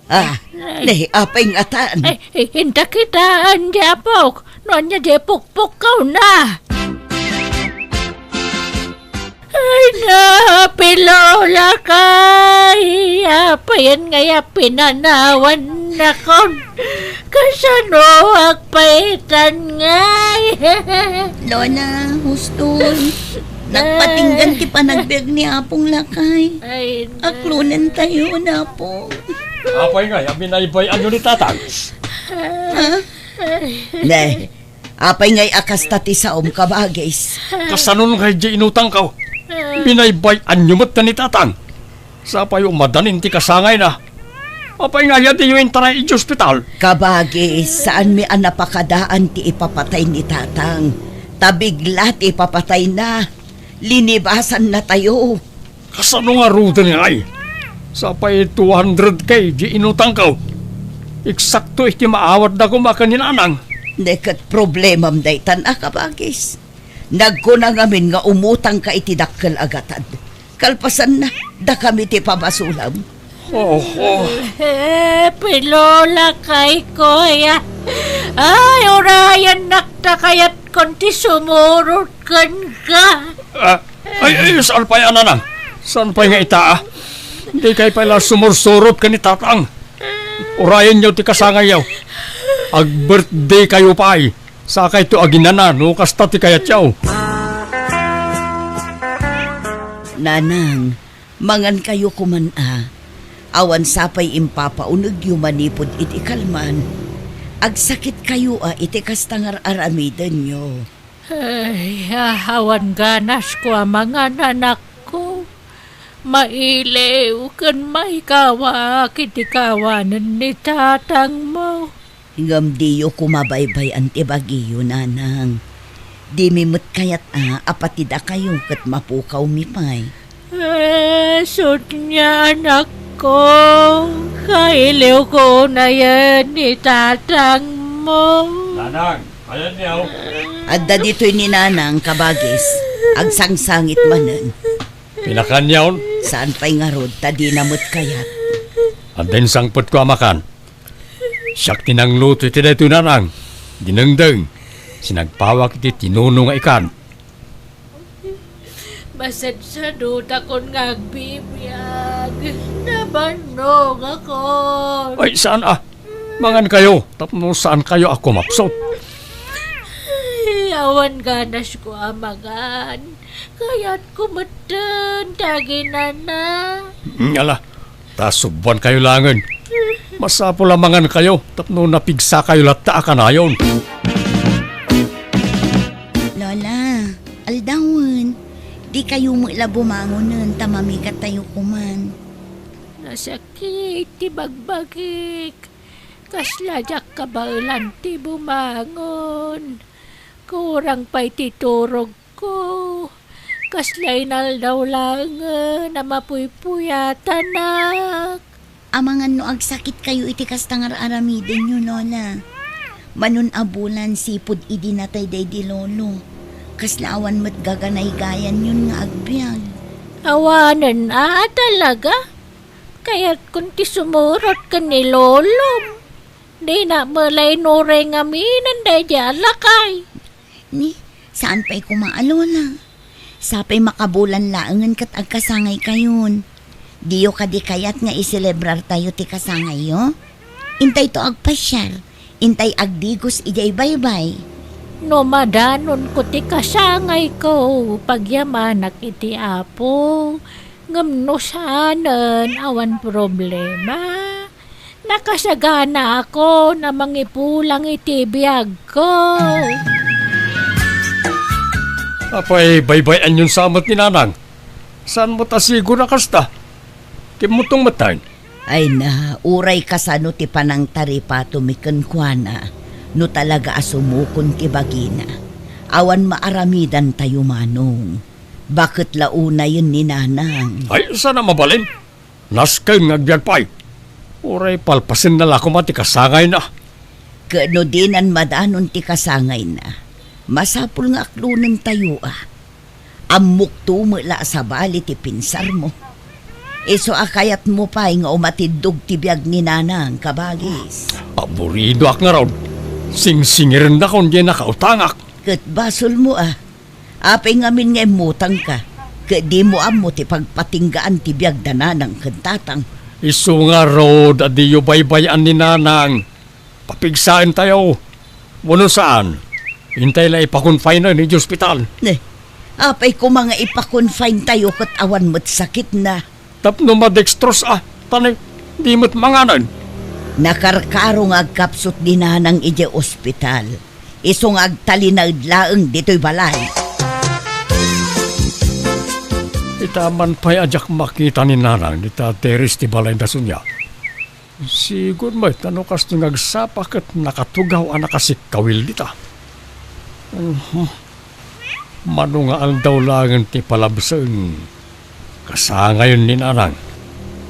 Ah, ay. Ni apay ngatan? Ay, ay, inta kitaan, di apok. No ania di pukpukkaw na. Ay na, Pilo, lakay. Apayen ngay a pinanawan nakon. Kasano agpaitan ngay? Lona, husto. Nagpatinggan ti panagbiag ni Apong lakay. Ay, na. Aklonen tayo, Apong. Apay ngay a binaybay-anyo ni Tatang? Ha? Ne, apay ngay a kasta ti saom, kabagis? Kasanon ngay di inutangko? Binaybay-anyo met ni Tatang. Sapay umadanin ti kasangayna. Apay ngay a diyo intaray iti ospital? Kabagis, saanmi a napakadaan ti ipapatay ni Tatang. Ta bigla ti ipapatayna. Linibasan natayo. Kasano ngaruden ngay? Sapay two hundred K di inutangko. Eksakto iti maawatda koma ken ni Nanang. Neket problemam daytan a kabagis. Nagkuna ngamin nga umutangka iti dakkel a gatad. Kalpasanna, dakami ti pabasulam. Oho. Eh, pilolakay, kuya. Ay, urayennak ta kayatkon ti sumurot kenka. Ah, ay, ay, saan pay a, Nanang? Saan pay nga ita, ah? Dikay pay la sumursurot ken ni Tatang. Urayenyo ti kasangayyo. Ag-birthday kayo pay. Sakayto aginana no kasta ti kayatyo. Nanang, mangankayo koman a. Awan sapay impapaunegyo manipud iti kalman. Agsakitkayo a iti kasta nga ar-aramidenyo. Ay, awan ganasko a mangan, anakko. Mailiw ken maikawak iti kawanen ni tatangmo. Ngem diyo koma baybay-an ti bagiyo, Nanang. Dimi met kayat a, a pati dakayo ket mapukawmi pay. Eh, sut nga anakko, kailiwko unayen ni tatangmo. Nanang, ayanyo. Adda ditoy ni Nanang, kabagis. Agsangsangit manen. Pinakanyon? Saan pay ngarud, ta dina met kayat. Adda insangpetko a makan. Siak ti nangluto iti daytoy, Nanang. Dinengdeng. Sinagpawak iti tinuno nga ikan. Masadsadutakon nga agbibiag. Nabannogakon. Ay, saan a? Mangankayo, tapno saankayo a kumapsut. Ay, awan ganasko a mangan. Kayatko metten ti aginana. Mm, ala, ta subuankayo laengen. Masapul a mangankayo tapno napigsakayo latta a kanayon. Lola, aldawen. Dikayo met la bumangonen ta mamikattayo koman. Nasakit ti bagbagik. Kasla diak kabaelan ti bumangon. Kurang pay ti turogko. Kasla inaldaw laengen a mapuypuyatanak. Amangan no agsakitkayo iti kasta nga ar-aramidenyo, Lola. Manon a bulan sipud idi natay daydi lolo. Kasla awan met gaganaygayanyon nga agbiag. Awanen a, talaga? Kayatkon ti sumurot ken ni lolom. Dina met la inuray ngamin daydi a lakay. Ni, saan pay koma a, Lola? Sapay makabulan laengen ket agkasangaykayon. Diyo kadi kayat nga iselebrartayo ti kasangayyo? Intayto agpasiar, intay agdigos idiay baybay. No madanonko ti kasangayko, pagyamanak iti Apo. Ngem no saanen, awan problema. Nakasaganaakon a mangipulang iti biagko. Apay, baybay-anyon sa met ni Nanang? Saan met a siguro a kasta? Kimmutong metten. Ay na, uray kasano ti panangtaripatomi kenkuana, no talaga a sumukon ti bagina, awan maaramidantayo, Manong. Baket la unayen ni Nanang. Ay, saan a mabalin? Nasken nga agbiag pay. Uray palpasenna la koma ti kasangayna. Ket no dinan madanon ti kasangayna, masapul nga aklonentayo a. Ammokto met la a sabali ti pinsarmo. Isu a kayatmo pay nga umatiddog ti biag ni Nanang, kabagis. Aburidoak ngarud. Singsingirendakon diay nakautangak. Ket basolmo a. Apay ngamin nga immutangka, ket dimo ammo ti pagpatinggaan ti biag da Nanang ken Tatang? Isu ngarud a diyo baybay-an ni Nanang. Papigsaentayo. Wenno saan, intay la ipa-confine-en idiay ospital. Ne, apay koma nga ipa-confine-tayo ket awan met sakitna? Tapno ma-dextrose a, ta ne, di met manganen. Nakarkaro nga agkapsut ni Nanang idiay ospital. Isu nga agtalinaed laeng ditoy balay. Ita man pay a diak makita ni Nanang dita teres ti balay da Sonia. Sigud met a no kastoy nga agsapa ket nakatugaw a nakasikkawil dita. Mhm. Mano nga aldaw laengen ti palabsen, kasangayen ni Nanang.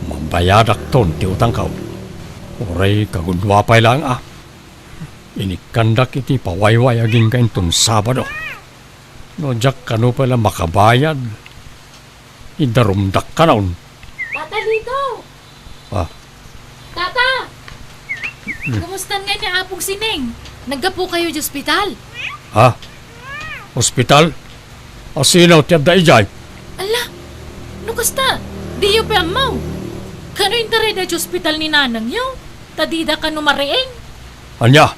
Mabayadakton ti utangko. Uray kagudua pay laeng a. Inikkandak iti pawayway agingga inton Sabado. No diak kano pay la makabayad, idarumdak kanon. Tata Lito! Ah. Tata! Hmm. Kumusta ngay ni Apong Sining? Naggapu kayo di ospital? Ha? Ospital? Asino ti adda idiay? Ala, no kasta, diyo pay ammo. Kano intarayda di ospital ni nanangyo? Ta dida kano mariing? Ania?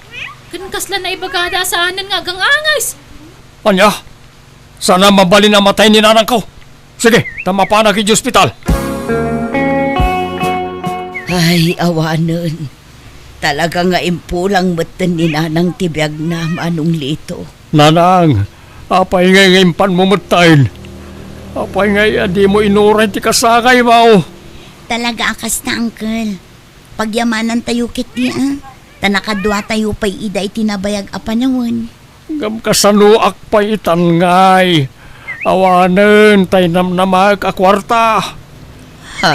Ken kasla naibagada a saanen nga agang-anges. Ania? Saan a mabalin a matay ni nanangko? Sige, ta mapanak iti ospital. Ay, awanen. Talaga nga impulang metten ni Nanang ti biagna, Manong Lito. Nanang, apay ngay nga impanmo metten? Apay ngay a dimo inuray ti kasakaymo? Talaga a kasta, Uncle. Pagyamanantayo ketdi, a. Ta nakaduatayo pay ida iti nabayag a panawen. Ngem kasanoak pay itan ngay? Awanen tay namnamaek a kuarta. Ha?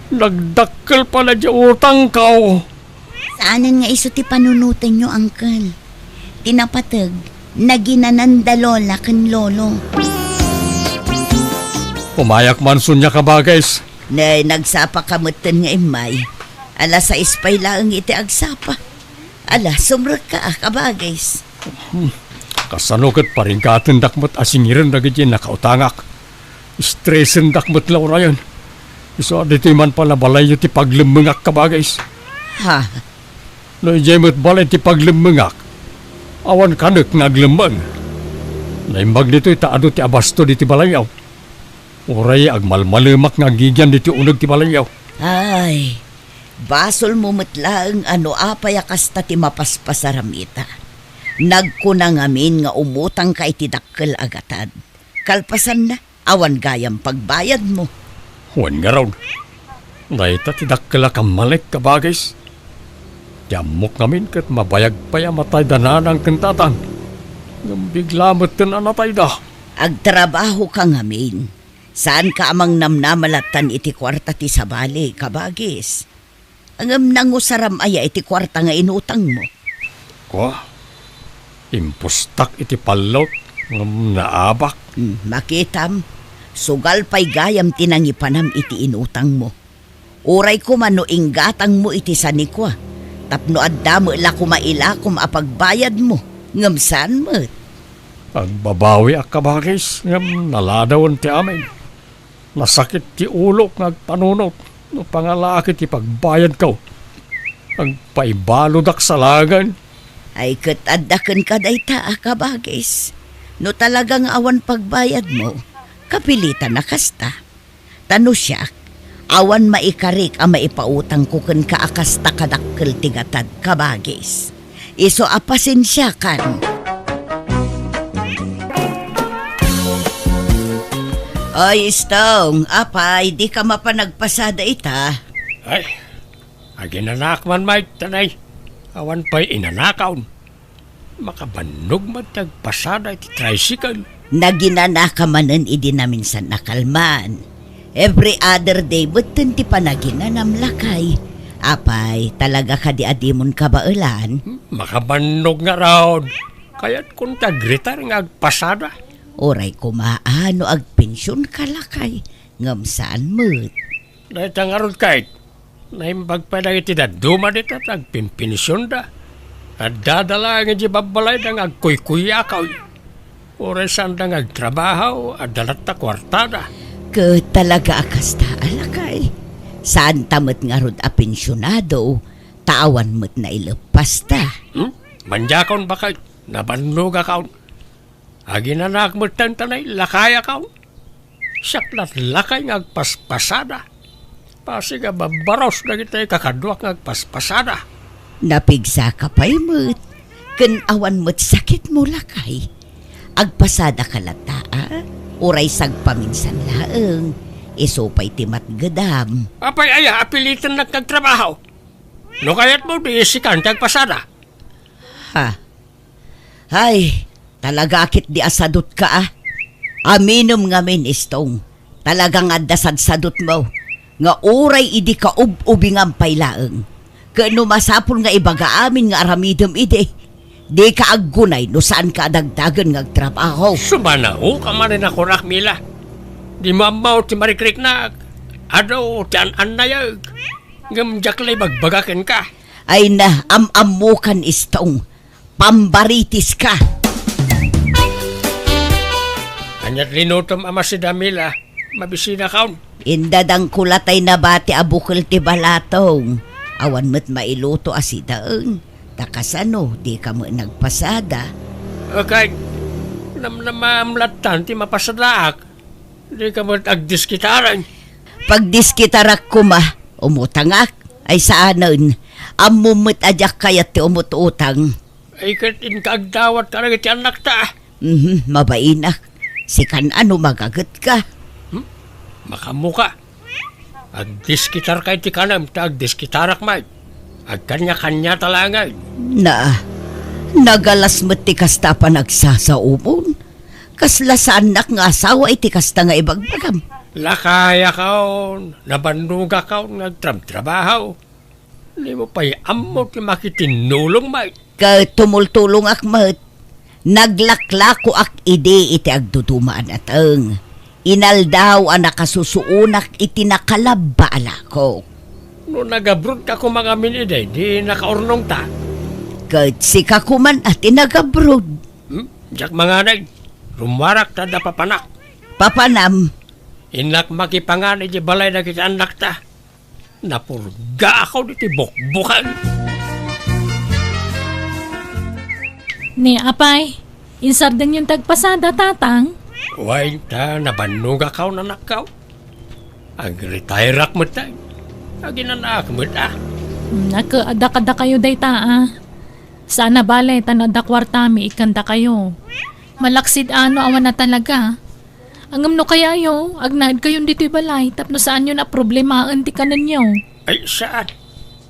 Nagdakkel pay la di utangko. Saanen nga isu ti panunotenyo, Uncle. Ti napateg, naginananda Lola ken Lolo. Umayak man, Sonia, kabagis. Ne, nagsapa ka metten nga immay. Alas sais pay laeng iti agsapa. Ala, sumrekka a, kabagis. Hmm. Kasano ket paringgatendak met a singiren dagiti nakautangak? Estresendak met la urayen. Isu a ditoy man pay la balayyo ti paglemmengak, kabagis. Ha? No idiay met balay ti paglemmengak, awan kanek nga aglemmeng. Naimbag ditoy ta adu ti abasto ditoy balayyo. Uray agmalmalemak nga agigian ditoy uneg ti balayyo. Ay, basolmo met laeng a no apay a kasta ti mapaspasaram ita. Nagkuna ngamin nga umutangka iti dakkel a gatad. Kalpasanna, awan gayam pagbayadmo. Wen ngarud, dayta ti dakkel a kammalek, kabagis. Ti ammok ngamin ket mabayag pay a matayda nanang ken tatang. Ngem bigla metten a natayda. Agtrabahoka ngamin. Saanka a mangnamnama lattan iti kuarta ti sabali, kabagis. Ngem nangusaram aya iti kuarta nga inutangmo? Kua, impustak iti pallot ngem naabak. Hmm, makitam, sugal pay gayam ti nangipanam iti inutangmo. Uray koma no inggatangmo iti sanikua, tapno adda met la koma ilakom a pagbayadmo, ngem saan met. Agbabawiak, kabagis, ngem naladawen ti amin. Nasakit ti ulok nga agpanunot no pangalaak iti pagbayadko. Agpaibaludak salagen. Ay, ket adda kenka dayta a kabagis. No talaga nga awan pagbayadmo, kapilitan a kasta. Ta no siak, awan maikarik a maipautangko kenka a kasta kadakkel ti gatad, kabagis. Isu a pasensiakan. Oy, Stong, apay, dika mapan agpasada ita? Ay, aginanak man, Mike, tanay. Awan pay inanakaon. Makabannog met ti agpasada iti tricycle. Naginanaka manen idi naminsan a kalman. Every other day metten ti panaginanam, lakay. Apay, talaga kadi a dimon kabaelan? Makabannog ngarud. Kayatkon ti agretire nga agpasada. Uray koma a no agpensionka, lakay, ngem saan met. Dayta ngarud, Kate, naimbag pay dagiti dadduma dita ta agpinpensionda. Addada laeng idiay babbalayda nga agkuykuyakaw. Uray saanda nga agtrabaho, adda latta kuartada. Ket talaga a kasta a, lakay. Saanta met ngarud a pensionado, ta awan met naileppasta. Hmm? Mandiakon, baket, nabannogakon. Aginanak metten tanay, lakayakon. Siak lat lakay nga agpaspasada. Pasig a babbaros dagiti kakaduak nga agpaspasada. Napigsaka pay met, ken awan met sakitmo, lakay. Agpasadaka latta, a? Uray sagpaminsan laeng, isu pay ti matgedam. Apay aya a pilitennak nga agtrabaho? No kayatmo, di isikan ti agpasada. Ha? Ay, talaga ketdi a sadutka, a. Aminem ngamin, Stong. Talaga nga adda sadsadutmo. nga uray idi kaub-ubingam pay laeng. Ket no masapul nga ibaga amin nga aramidem idi, dika aggunay no saanka a dagdagen nga agtrabaho. Sumanaok a maninakurak, Mila. Dimo ammo ti marikriknak. Adu ti an-annayek. Ngem diak la ibagbaga kenka. Ay na, am-ammokan, Istong. Pambaritis ka. Ania't linutom a masida, Mila? Mabisinakon. Indadangko la tay nabati a bukel ti balatong. Awan met mailuto a sidaen. Ta kasano, dika met nagpasada? Akay, namnamaam lattan ti mapasadaak. Dika met agdiskitarang. Pagdiskitarak koma, umutangak. Ay saanen, ammom met a diak kayat ti umut-utang. Ay, ket inka agdawat kadagiti annakta. Mhm, mabainak. Sikan ano magagetka? Hmm? Makaammoka. Agdiskitarka iti kanem, ta agdiskitarak met. Agkaniakaniata laengen. Na, nagalas met ti kasta a panagsasaomon. Kasla saannak nga asawa iti kasta nga ibagbagam. Lakayakon, nabannogakon nga agtrabtrabaho. Dimo pay ammo ti makitinnulong met. Ket tumultulongak met. Naglaklakoak idi iti agduduma a nateng. Inaldaw a nakasusuonak iti nakalabba a lakok. No nagabrodka koma ngamin idi, di nakaurnongta. Ket sika koman a ti nagabroad. Hmm? Diak manganay. Rummuarak ta adda papanak. Papanam? Innak makipangan iti balay dagiti annakta. Napurgaakon iti bukbuken. Ni apay, insardengyon ti agpasada, tatang? Wen ta, nabannogakon, anakko. Agretairak met, ay. Aginanaak met, a. Hmm, naka-, adda kadakayo dayta, a. Saan a bale, ta no adda kuartami, ikkandakayo. Malaksid a no awan a talaga. Ngem no kayayo, agnaedkayon ditoy balay tapno saanyon a problemaen ti kanenyo. Ay, saan?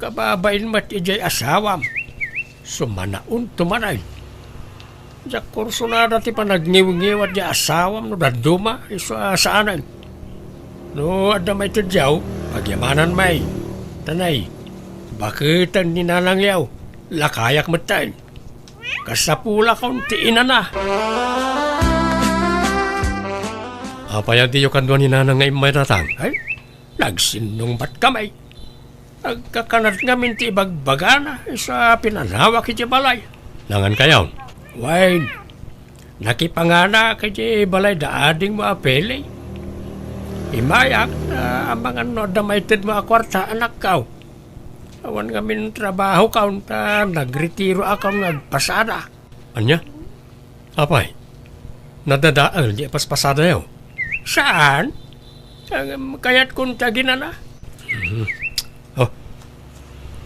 Kababain met idiay asawam. Sumanaonto manen. Diak kursunada ti panagniwngiwat diay asawam no dadduma, isu a saanen. No adda maitedyo, pagyamanan met. Tanay, baketen ni nanangyo, lakayak metten. Kasapulakon ti inana. Apay a diyo kadua ni nanang nga immay, tatang? Ay, nagsinnungbat kami. Agkakanat ngamin ti ibagbagana, isu a pinanawak iti balay. Nangan kayo? Wen, nakipanganak iti balay da adingmo a Pele. Imayak, ta amangan no adda maitedmo a kuarta, anakko. Awan ngamin trabahokon ta nagretiroakon nga agpasada. Ania? Apay, nadadael di paspasadayo? Saan? Ngem kayatkon ti aginana. Mhm. Oh,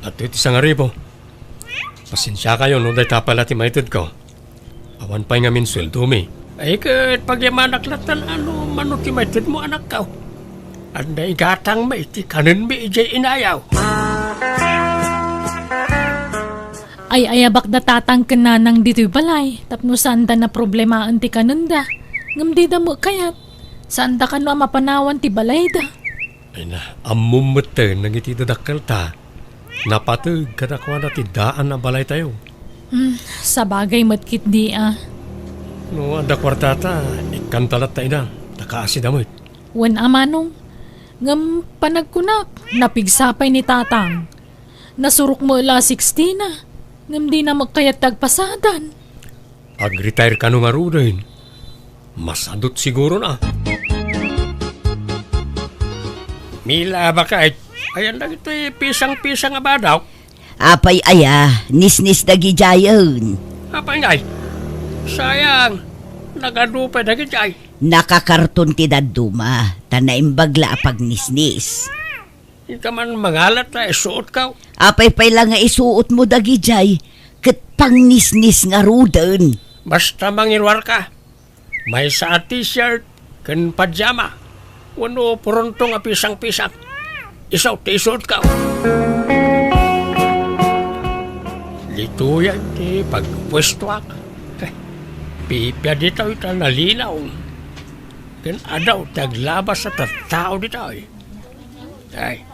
adtoy ti sangaribu. Pasensiakayo no dayta pay la ti maitedko. Awan pay ngamin sueldomi. Ay, ket pagyamanak lattan a no mano ti maitedmo, anakko. Adda igatangmi ti kanenmi idiay inayo. Ay-ayabakda tatang ken nanang ditoy balay tapno saanda naproblemaen ti kanenda. Ngem dida met kayat. Saanda kano a mapanawan ti balayda. Ay na, ammom metten dagiti dadakkelta. Napateg kadakuada ti daan a balaytayo. Hmm, sabagay met ketdi a. No adda kuartata, ikkanta latta ida, ta kaasida met. Wen a manong, ngem panagkunak, napigsa pay ni tatang. Nasurok met la a sixteen a, ngem dina met kayat ti agpasadan. Agretire kano ngaruden. Masadut siguro na. Mila, baket, ayan dagitoy pisang-pisang a badok. Apay aya, nisnis dagidiayen. Apay ngay? Sayang, nagadu pay dagidiay. Nakakarton ti dadduma, ta naimbag la a pagnisnis. Inka man mangalat ta isuotko. Apay pay la nga isuotmo dagidiay, ket pangnisnis ngaruden. Basta mangiruarka. Maysa a t-shirt ken pajama wenno purontong a pisang-pisang. Isu ti isuotko. Ditoyen ti pagpuestoak. Pipia ditoy ta nalinaw. Ken adu ti aglabas a tattao ditoy. Ay,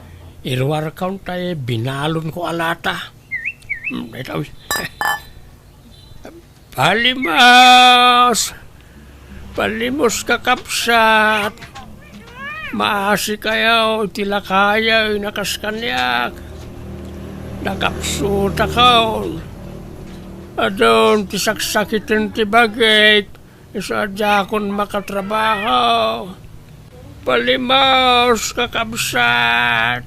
iruarkaon tay binalonko a lata. Hmm, daytoy. Palimos! Palimos, kakabsat! Maasikayo iti lakayen a kas kaniak. Nakapsutakon. Adun ti saksakiten ti bagik. Isu a diakon makatrabaho. Palimos, kakabsat!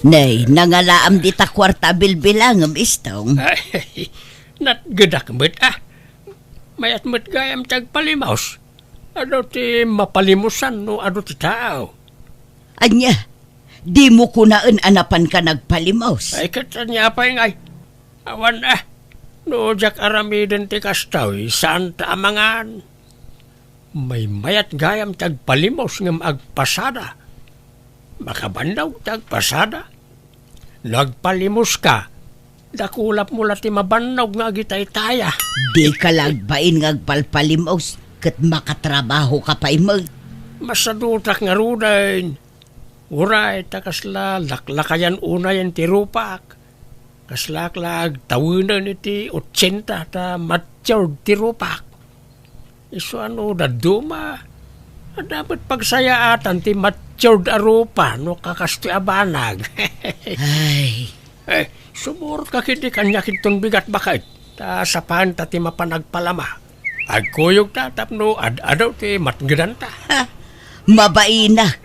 Nay, nangalaam dita kuarta a bilbilangem, Istong. Ay, natgedak met, ah. Mayat met gayam ti agpalimos. Adu ti mapalimosan no adu ti tao. Ania, dimo kunaen a napanka nagpalimos? Ay, ket ania pay ngay? Awan, ah. No diak aramiden ti kastoy, saanta a mangan. Maymayat gayam ti agpalimos ngem agpasada. Makabannog ti agpasada. No agpalimoska, dakulapmo la ti mabannog nga agitaytaya. Dika la agbain nga agpalpalimos, ket makatrabahoka pay met. Masadutak ngaruden. Uray ta kasla laklakayan unayen ti rupak. Kaslaak la agtawenen iti otsenta ta matured ti rupak. Isu a no dadduma, adda met pagsayaatan ti matured a rupa no kakastoy a banag. Ay. Eh, sumurot ka ketdi kaniak inton bigat baket, ta sapaen ta ti mapan agpalama. Agkuyogta tapno ad-adu ti matngedanta. Ha, mabainak.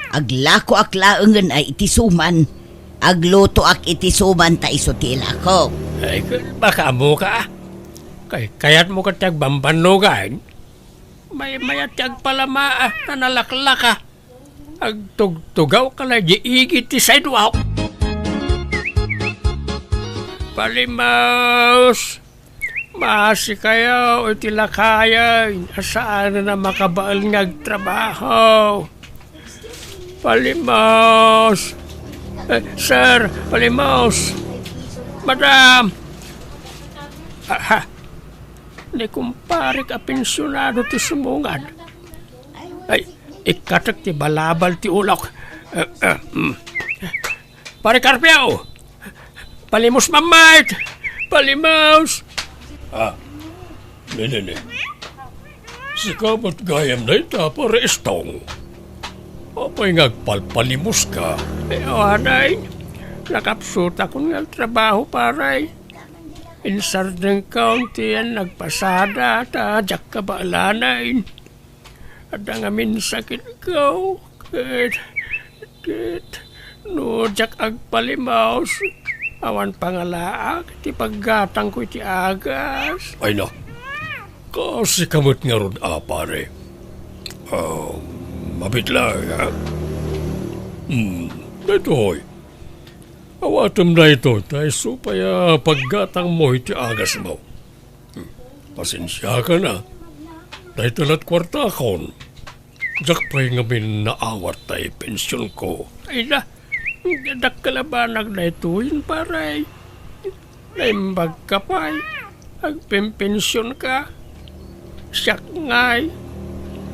Aglakoak laengen a iti suman. Aglutoak iti suman ta isu ti ilakok. Ay, ket baka ammoka, ah. Kay, kayatmo ket ti agbambannogan? Maymayat ti agpalama, ah, ta nalaklaka. Agtugtugawka la idiay igid ti sidewalk. Palimos! Maasikayo iti lakayen a saanen a makabael nga agtrabaho. Palimos! Eh, sir, palimos! Madam! Aha! Ni kumparek a pensionado ti sumungad. Ay, ikkatek ti balabal ti ulok. Eh, eh, mm. Pare Carpio! Palimos, mammayt! Palimos! Ah, ne, ne, ne. Sika met gayam dayta, Pare Istong. Apay nga agpalpalimoska? Eh, awanay. Nakapsutakon nga agtrabaho, pare. Insardengkon ti yan nagpasada, ta diak kabaelanay. Adda ngamin sakitko, ket, ket, no diak agpalimos, awan pangalaak ti paggatangko iti agas. Ay na, kasika met ngarud a, pare. Ah, mabitla, ha? Hmm, daytoy. Awatem daytoy, ta isu pay a paggatangmo iti agasmo. Pasensiakan a. Dayta lat kuartakon. Diak pay ngamin naawat tay pensionko. Ay na, dakkel a banag daytoyen, pare. Naimbagka pay. Agpenpensionka. Siak ngay.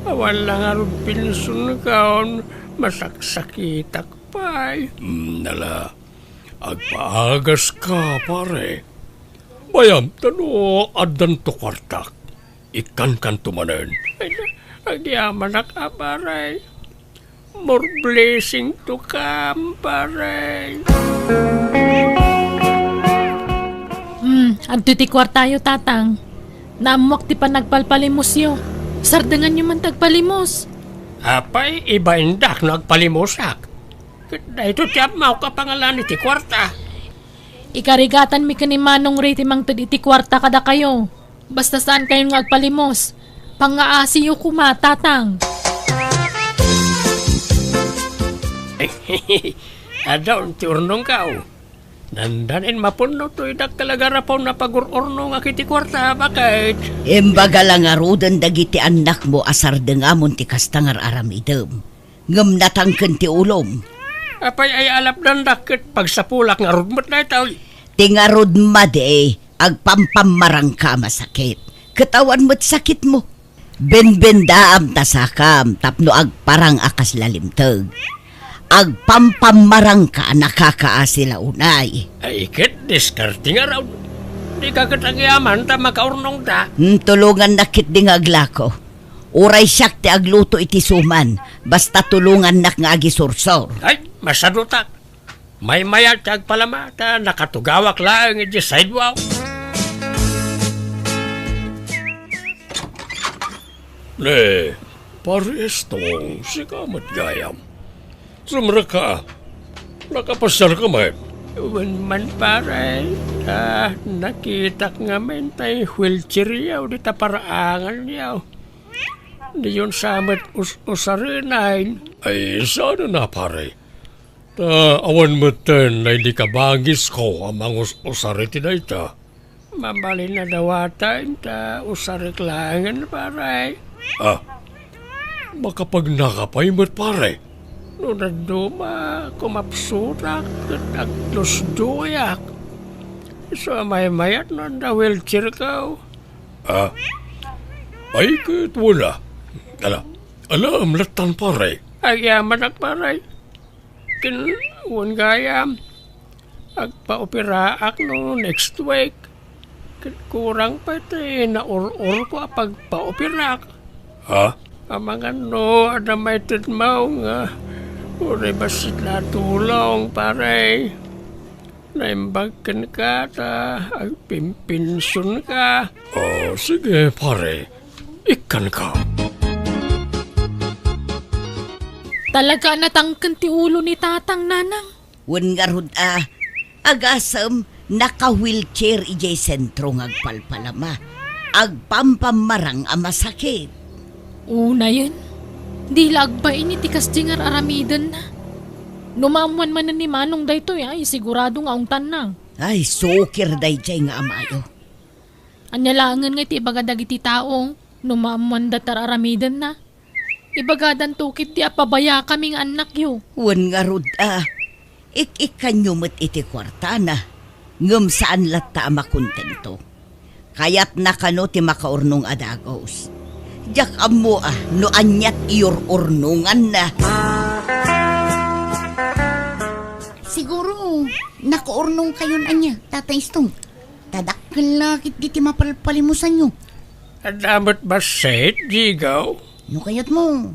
Awan la ngarud pensionko, masaksakitak pay. Hmm, nala. Agpaagaska, pare. Bayam, ta no addanto kuartak, ikkankanto manen. Ay, agyamanak a, pare. More blessing to come, pare. Hmm, adtoy ti kuartayo, Tatang. Naammoak ti panagpalpalimosyo. Sardenganyo man ti agpalimos. Apay, ibaindak no agpalimosak. Ket daytoy ti ammok a pangalan iti kuarta. Ikarigatanmi ken ni Manong Ray ti mangted iti kuarta kadakayo. Basta saankayon nga agpalimos. Pangngaasiyo koma, Tatang. Adun ti urnongko. Nandanin mapunno toy dakkel a garapon a pagur-urnongak iti kuarta, baket. Imbaga la ngaruden dagiti annakmo a sardengamon ti kasta nga ar-aramidem. Ngem natangken ti ulom. Apay ay alapdandak ket pagsapulak ngarud met daytoy? Ti ngarud madi, agpampammarangka a masakit, ket awan met sakitmo. Benbendaam ta sakam tapno agparang a kasla limteg. Agpampammarangka a nakakaasi la unay. Ay, ket diskarte ngarud. Dika ket agyaman ta makaurnongta. Hmm, tulongannak ketdi nga aglako. Uray siak ti agluto iti suman, basta tulongannak nga agisursor. Ay, masadutak. Maymayat ti agpalama, ta nakatugawak laeng iti sidewalk. Ne, Pare Estong, sika met gayam. Sumrekka. Nakapasiarka met? Wen man, pare. Ah, nakitak ngamin tay wheelchairyo dita paraanganyo. Diyon sa met us-, usarenen. Ay, saan na, pare? Ta awan metten daydi kabangisko a mangus-usar iti dayta. Mabalin a dawaten ta usarek laengen, pare. Ah, makapagnaka pay met, pare. No dadduma, kumapsutak ket aglusduyak. Isu a maymayat no adda wheelchairko. Ah, ay ket wala. Ala, ala, amlattan, pare. Agyamanak, pare. Ken wen gayam, agpaoperaak no next week. Ket kurang pay ti naur-urko a pagpaoperak. Ha? Amangan no adda maitedmo nga uray bassit la a tulong, pare. Naimbag kenka ta agpimpensionka. Oh, sige, pare. Ikkanka. Talaga a natangken ti ulo ni Tatang, Nanang. Wen ngarud a, agasem, naka-wheelchair idiay sentro nga agpalpalama. Agpampammarang a masakit. Unayen, di la agbain iti kasdi nga ar-aramidenna. No maammoan manen ni Manong daytoy, ay, sigurado nga ungtanna. Ay, sukir daydiay nga amayo. Ania laengen nga iti ibaga dagiti tao no maammoanda ti ar-aramidenna? Ibagadanto ketdi a pabayakami nga annakyo. Wen ngarud a, ik-ikkanyo met iti kuartana, ngem saan latta a makontento. Kayatna kano ti makaurnong a dagus. Diak ammo a no ania ti iyur-urnonganna. Siguro, nakaurnongkayon ania, Tatay Stong. Ta dakkel la ketdi ti mapalpalimusanyo. Adda met bassit, Jigaw? No kayatmo,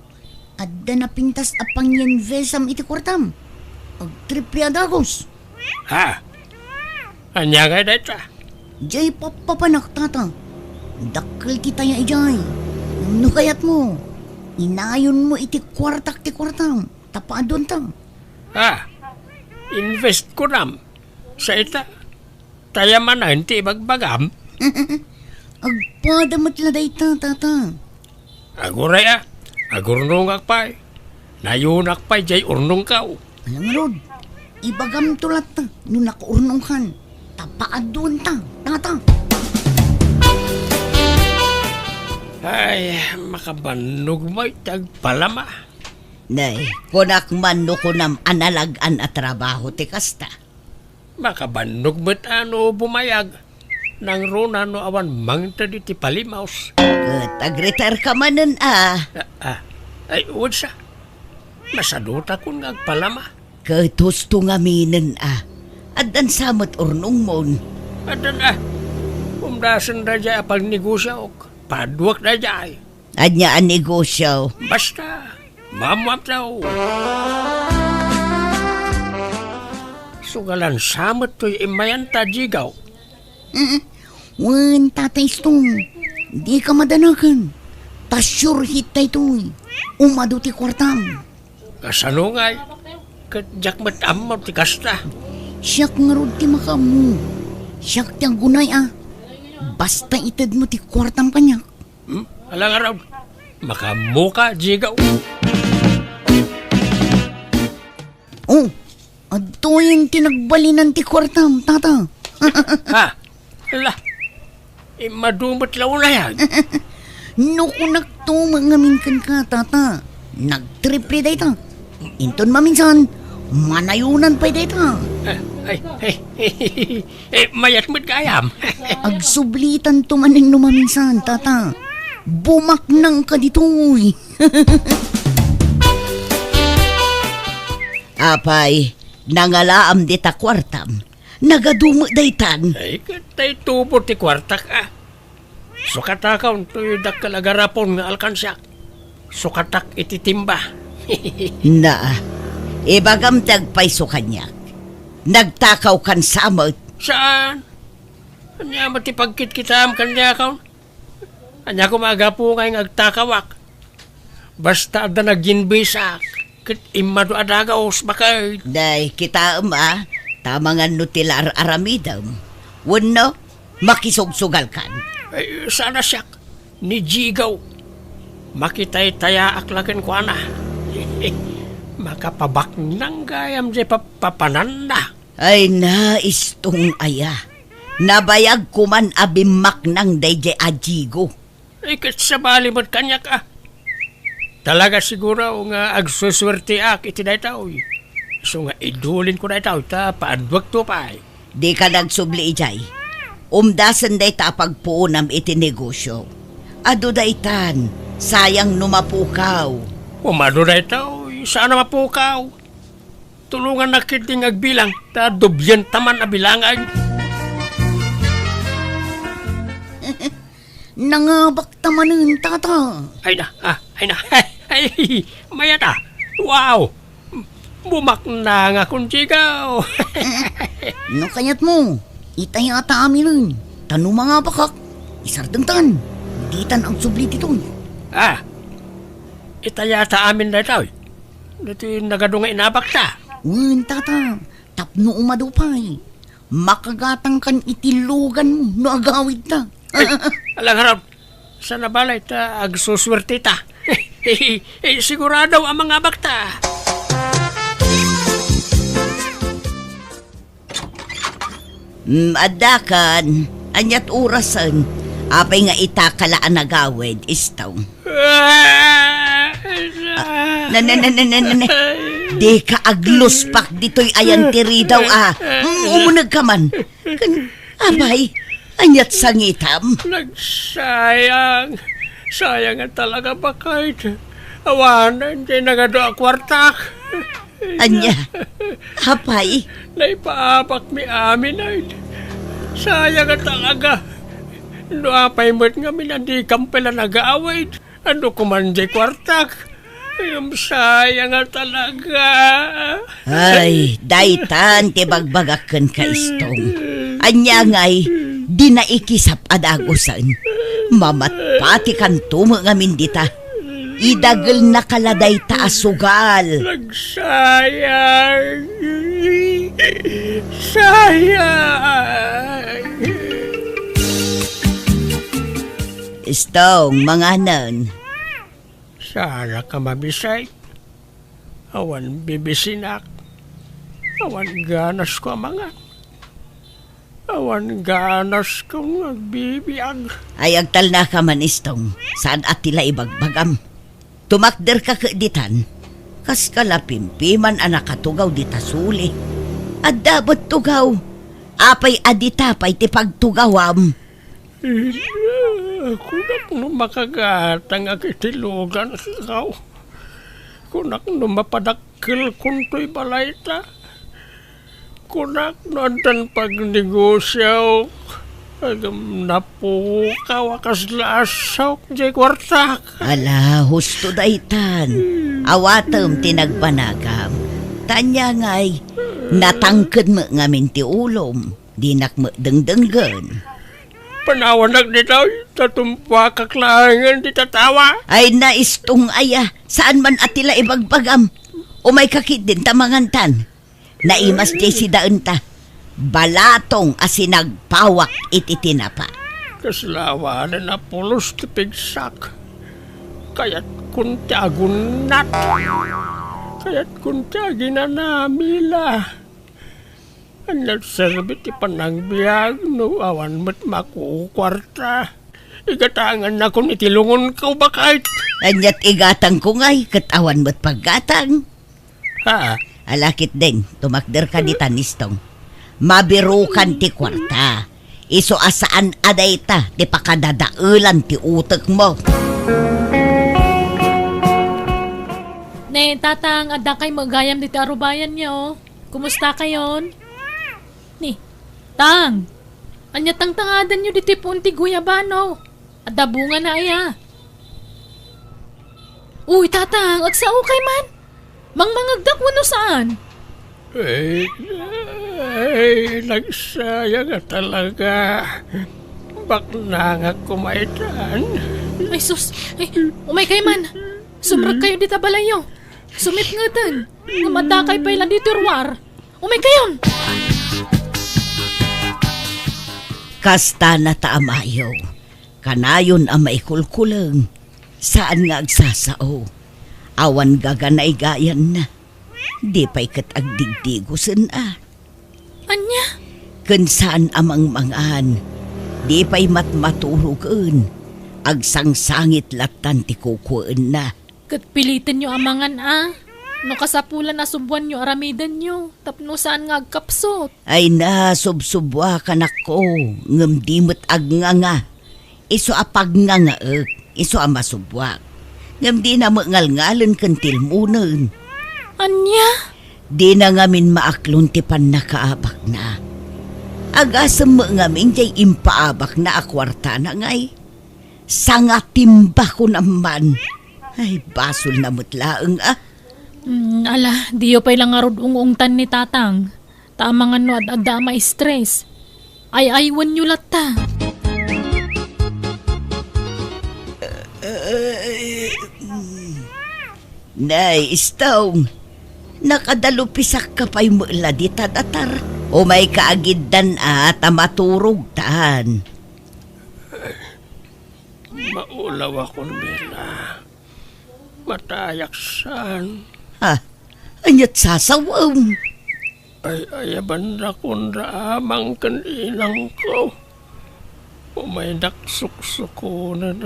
adda napintas a pangyenvesam iti kuartam. Agtriple a dagus. Ha? Ania ngay dayta? Diay pappapanak, Tata. Dakkel ti taya idiay. Ngem no kayatmo, inayonmo iti kuartak ti kuartam, ta paaduanta. Ha? Invest kunam? Sa ita? Taya manen ti ibagbagam? Agpada met la dayta, Tata. Aguray a, agurnongak pay. Nayonak pay diay urnongko. Ala ngarud, ibagamto latta no nakaurnongkan. Ta paaduanta, Tata. Ay, makabannog met ti agpalama. Nay, kunak man no kunam a nalag-an a trabaho ti kasta. Makabannog met a no bumayag, nangruna no awan mangted iti palimaus. Ket agretire ka manen a. Ah, ah. Ay, wen sa. Masadutakon nga agpalama. Ket husto ngaminen a. Addan sa met urnongmon. Addan a. Umdasen daydiay a pagnegosiok. Paduak daydiay. Ania a negosio? Basta, maammoam daw. Sugalan sa met toy immayanta, Jigaw. Mm, wen, Tatay Stong, dika madanagan. Ta sure hit daytoy. Umadu ti kuartam. Kasano ngay? Ket diak met ammo ti kasta. Siak ngarud ti makaammo. Siak ti agunay a. Basta itedmo ti kuartam kaniak. Hmm? Ala ngarud, makaammoka, Jigaw. Oh, adtoyen ti nagbalinan ti kuartam, Tata. Ha? Ala, immadu met la unayan. No kunakto met ngamin kenka, Tata, nagtriple dayta. Inton maminsan, manayonan pay dayta. Eh, ay, ay, eh, mayat met gayam. Agsublitanto manen no maminsan, Tata. Bumaknangka ditoy. Apay, nangalaam dita kuartam. Nagadu met daytan. Ay, ket tay tubo ti kuartak, a. Sukatakaw toy dakkel a garapon nga alkansiak. Sukatak iti timba. Na, ibagam ti agpayso kaniak. Nagtakawkan sa met. Saan? Ania met ti pagkitkitaem kaniakon? Ania koma a gapu ngay nga agtakawak? Basta adda nagyinbisak, ket immadu a dagus, baket. Day, kitaem a, ta amangan no ti la ar-aramidem. Wenno, makisugsugalkan. Ay, saan a siak, ni Jigaw. Makitaytayaak la kenkuana. Makapabaknang gayam diay pap-, papananna. Ay na, Istong aya. Nabayag koman a bimmaknang daydiay a Jigo. Ay, ket sabali met kaniak, a. Talaga siguro nga agsusuerteak iti daytoy. Isu nga idulinko daytoy ta paadwekto pay. Dika nagsubli idiay. Umdasen dayta a pagpuonam iti negosio. Adu daytan, sayang no mapukaw. Koma adu daytoy, saan a mapukaw. Tulongannak ketdi nga agbilang, ta dublienta man a bilangan. Nangabakta manen, tata. Ay na, a, ay na. Ay, mayat a. Wow! Bumaknangakon, Jigaw. No kayatmo, itayata aminen. Ta no mangabakak, isardengtan. Ditan agsubli ditoy. A, itayata amin daytoy. Ditoy nagadu nga inabakta. Wen, tata, tapno umadu pay, makagatangkan iti luganmo no agawidta. Ay, ala ngarud, saan a balay ta agsusuerteta. Eh, sigurado a mangabakta. Mm, addakan, aniat orasen? Apay nga itaka la a nagawid, Istong? Ah, na, na, na, na, na, na, na. Dika agluspak ditoy ayan ti ridaw, a. Mm, umunegka man. Ken, apay, aniat sangitam? Nagsayang. Sayang nga talaga, baket. Awanen ti nagadu a kuartak. Ania? Apay? Naipaabakmi amin, ay. Sayang nga talaga. No apay met ngamin a dikam pay la nagawid, adu koman diay kuartak. Ngem sayang nga talaga. Ay, daytan ti bagbagak kenka, Istong. Ania ngay, di naikisap a dagusen. Mamatpatikanto met ngamin dita. Idagelnaka la dayta a sugal. Nagsayang. Sayang. Istong, manganen. Saanka mabisay. Awan bibisinak. Awan ganasko a mangan. Awan ganasko nga agbibiag. Ay, agtalnaka man, Istong. Saan a ti la ibagbagam? Tumakderka ket ditan. Kaska la pimpiman a nakatugaw dita suli. Adda met tugaw. Apay a dita pay ti pagtugawam? Ina, kunak no makagatangak iti luganko. Kunak no mapadakkelkon toy balayta. Kunak no addan pagnegosiok. Ngem napukaw a kasla asok diay kuartak. Ala, husto daytan. Awatem ti nagbanagam. Ta ania ngay, natangked met ngamin ti ulom. Dinak met dengdenggen. Panawanak ditoy, ta tumpuakak laengen ti tatawa. Ay, naistong aya, saan man a ti la ibagbagam. Umayka ketdin ta mangantan. Naimas diay sidaenta. Balatong a sinagpawak iti tinapa. Kasla awanen a pulos ti pigsak. Kayatkon ti agunnat. Kayatkon ti aginanamila. Ania ti serbi ti panagbiag no awan met makukuarta? Igatangannakon iti lungonko, baket. Ania ti igatangko ngay ket awan met paggatang? Ha? Ala ketdin, tumakderka ditan, Istong. Mabirukan ti kuarta. Isu a saan a dayta ti pakadadaelan ti utekmo. Ne, Tatang, adda kay met gayam diti arubayan niyo. Kumusta kayon? Ni, Tang, ania tangtangadanyo ditoy puon ti guyabano? Adda bungana aya? Uy, Tatang, agsao kay man. Mangmangagdak wenno saan? Ay, ay, nagsayang a talaga. Baknangak koma itan. Ay, sus. Ay, umay kay man. Sumrek kayo dita balayyo. Sumipngeten. Ngem adda kay pay la ditoy ruar. Umay kayon. Kasta na ta amayo. Kanayon a maikulkuleng, saan nga agsasao. Awan gaganay gayanna. Di pay ket agdigdigosen a. Ania? Ken saan a mangmangan. Di pay matmaturogen. Agsangsangit lattan ti kukuenna. Ket pilitenyo a mangan a. No kasapulan a subbuanyo aramidenyo, tapno saan nga agkapsut. Ay na, subsubbuak, anakko, ngem di met agnganga. Isu a pagngangaek, isu a masubbuak. Ngem dina met ngalngalen ken tilmonen. Ania? Dina ngamin maaklon ti pannakaabakna. Agasem met ngamin jay impaabakna a kuartana ngay. Sangatimba kunam man. Ay, basolna met laeng a. Mm, ala, diyo pay la ngarud ung-ungtan ni Tatang. Ta amangan no ad-adda a ma-stress. Ay-aywanyo latta. Nay, Stong, nakadalupisakka pay met la dita datar. Umayka agiddan a ta maturogtan. Maulawakon, Bella. Matayak saan. Ha? Ania't sasawem? Ay, ayabanakon da amang ken inangko. Umaydak suksukonen.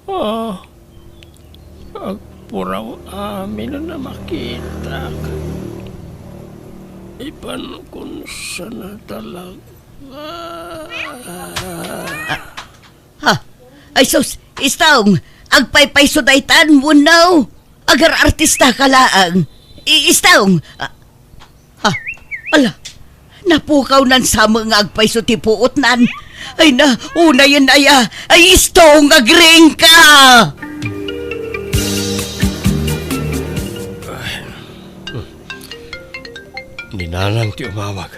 Ah, agpuraw amin a makitak. Ibankon sana talaga. Ah. Ha? Ay sus, Stong, agpaypayso daytan wenno? Agar-artistaka laeng. I-, Stong, ah, ha? Ala, napukawnan sa met nga agpayso ti puotnan. Ay na, unayen aya. Ay, Stong, agriingka! Ni Nanang ti umawag.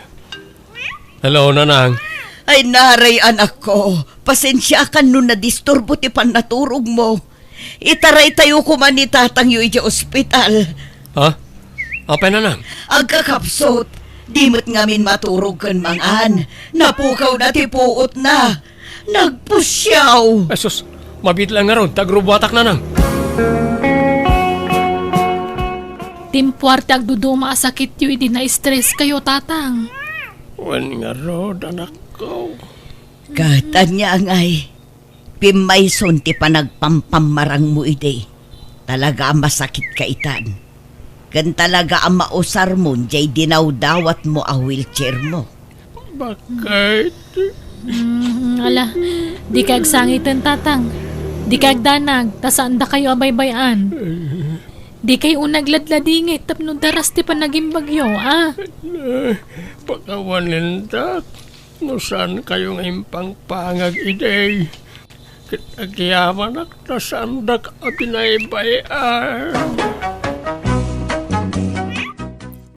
Hello, Nanang. Ay, naray, anakko. Pasensiakan no nadisturbo ti pannaturogmo. Itaraytayo koma ni tatangyo idiay ospital. Ha? Apay, Nanang? Agkakapsut. Di met ngamin maturog ken mangan. Napukawna ti puotna. Nagpusiaw. Ay, sus. Mabiit laeng ngarud, ta agrubuatak, Nanang. Timpuar ti agduduma a sakityo idi na-stress kayo, Tatang. Wen ngarud, anakko. Ket ania ngay, pimmayson ti panagpampammarangmo idi. Talaga a masakit ka itan. Ken talaga a mausarmon jay dinawdawatmo a wheelchairmo. Bakit? Mm, ala, di kay agsangiten, Tatang. Di kay agdanag, ta saan dakayo a baybay-an. Di kay unay agladladingit tapno daras ti panagimbagyo, a? Pakawanindak no saan kayo nga impangpangag idi. Ket agyamanak ta saandak a binaybay-an.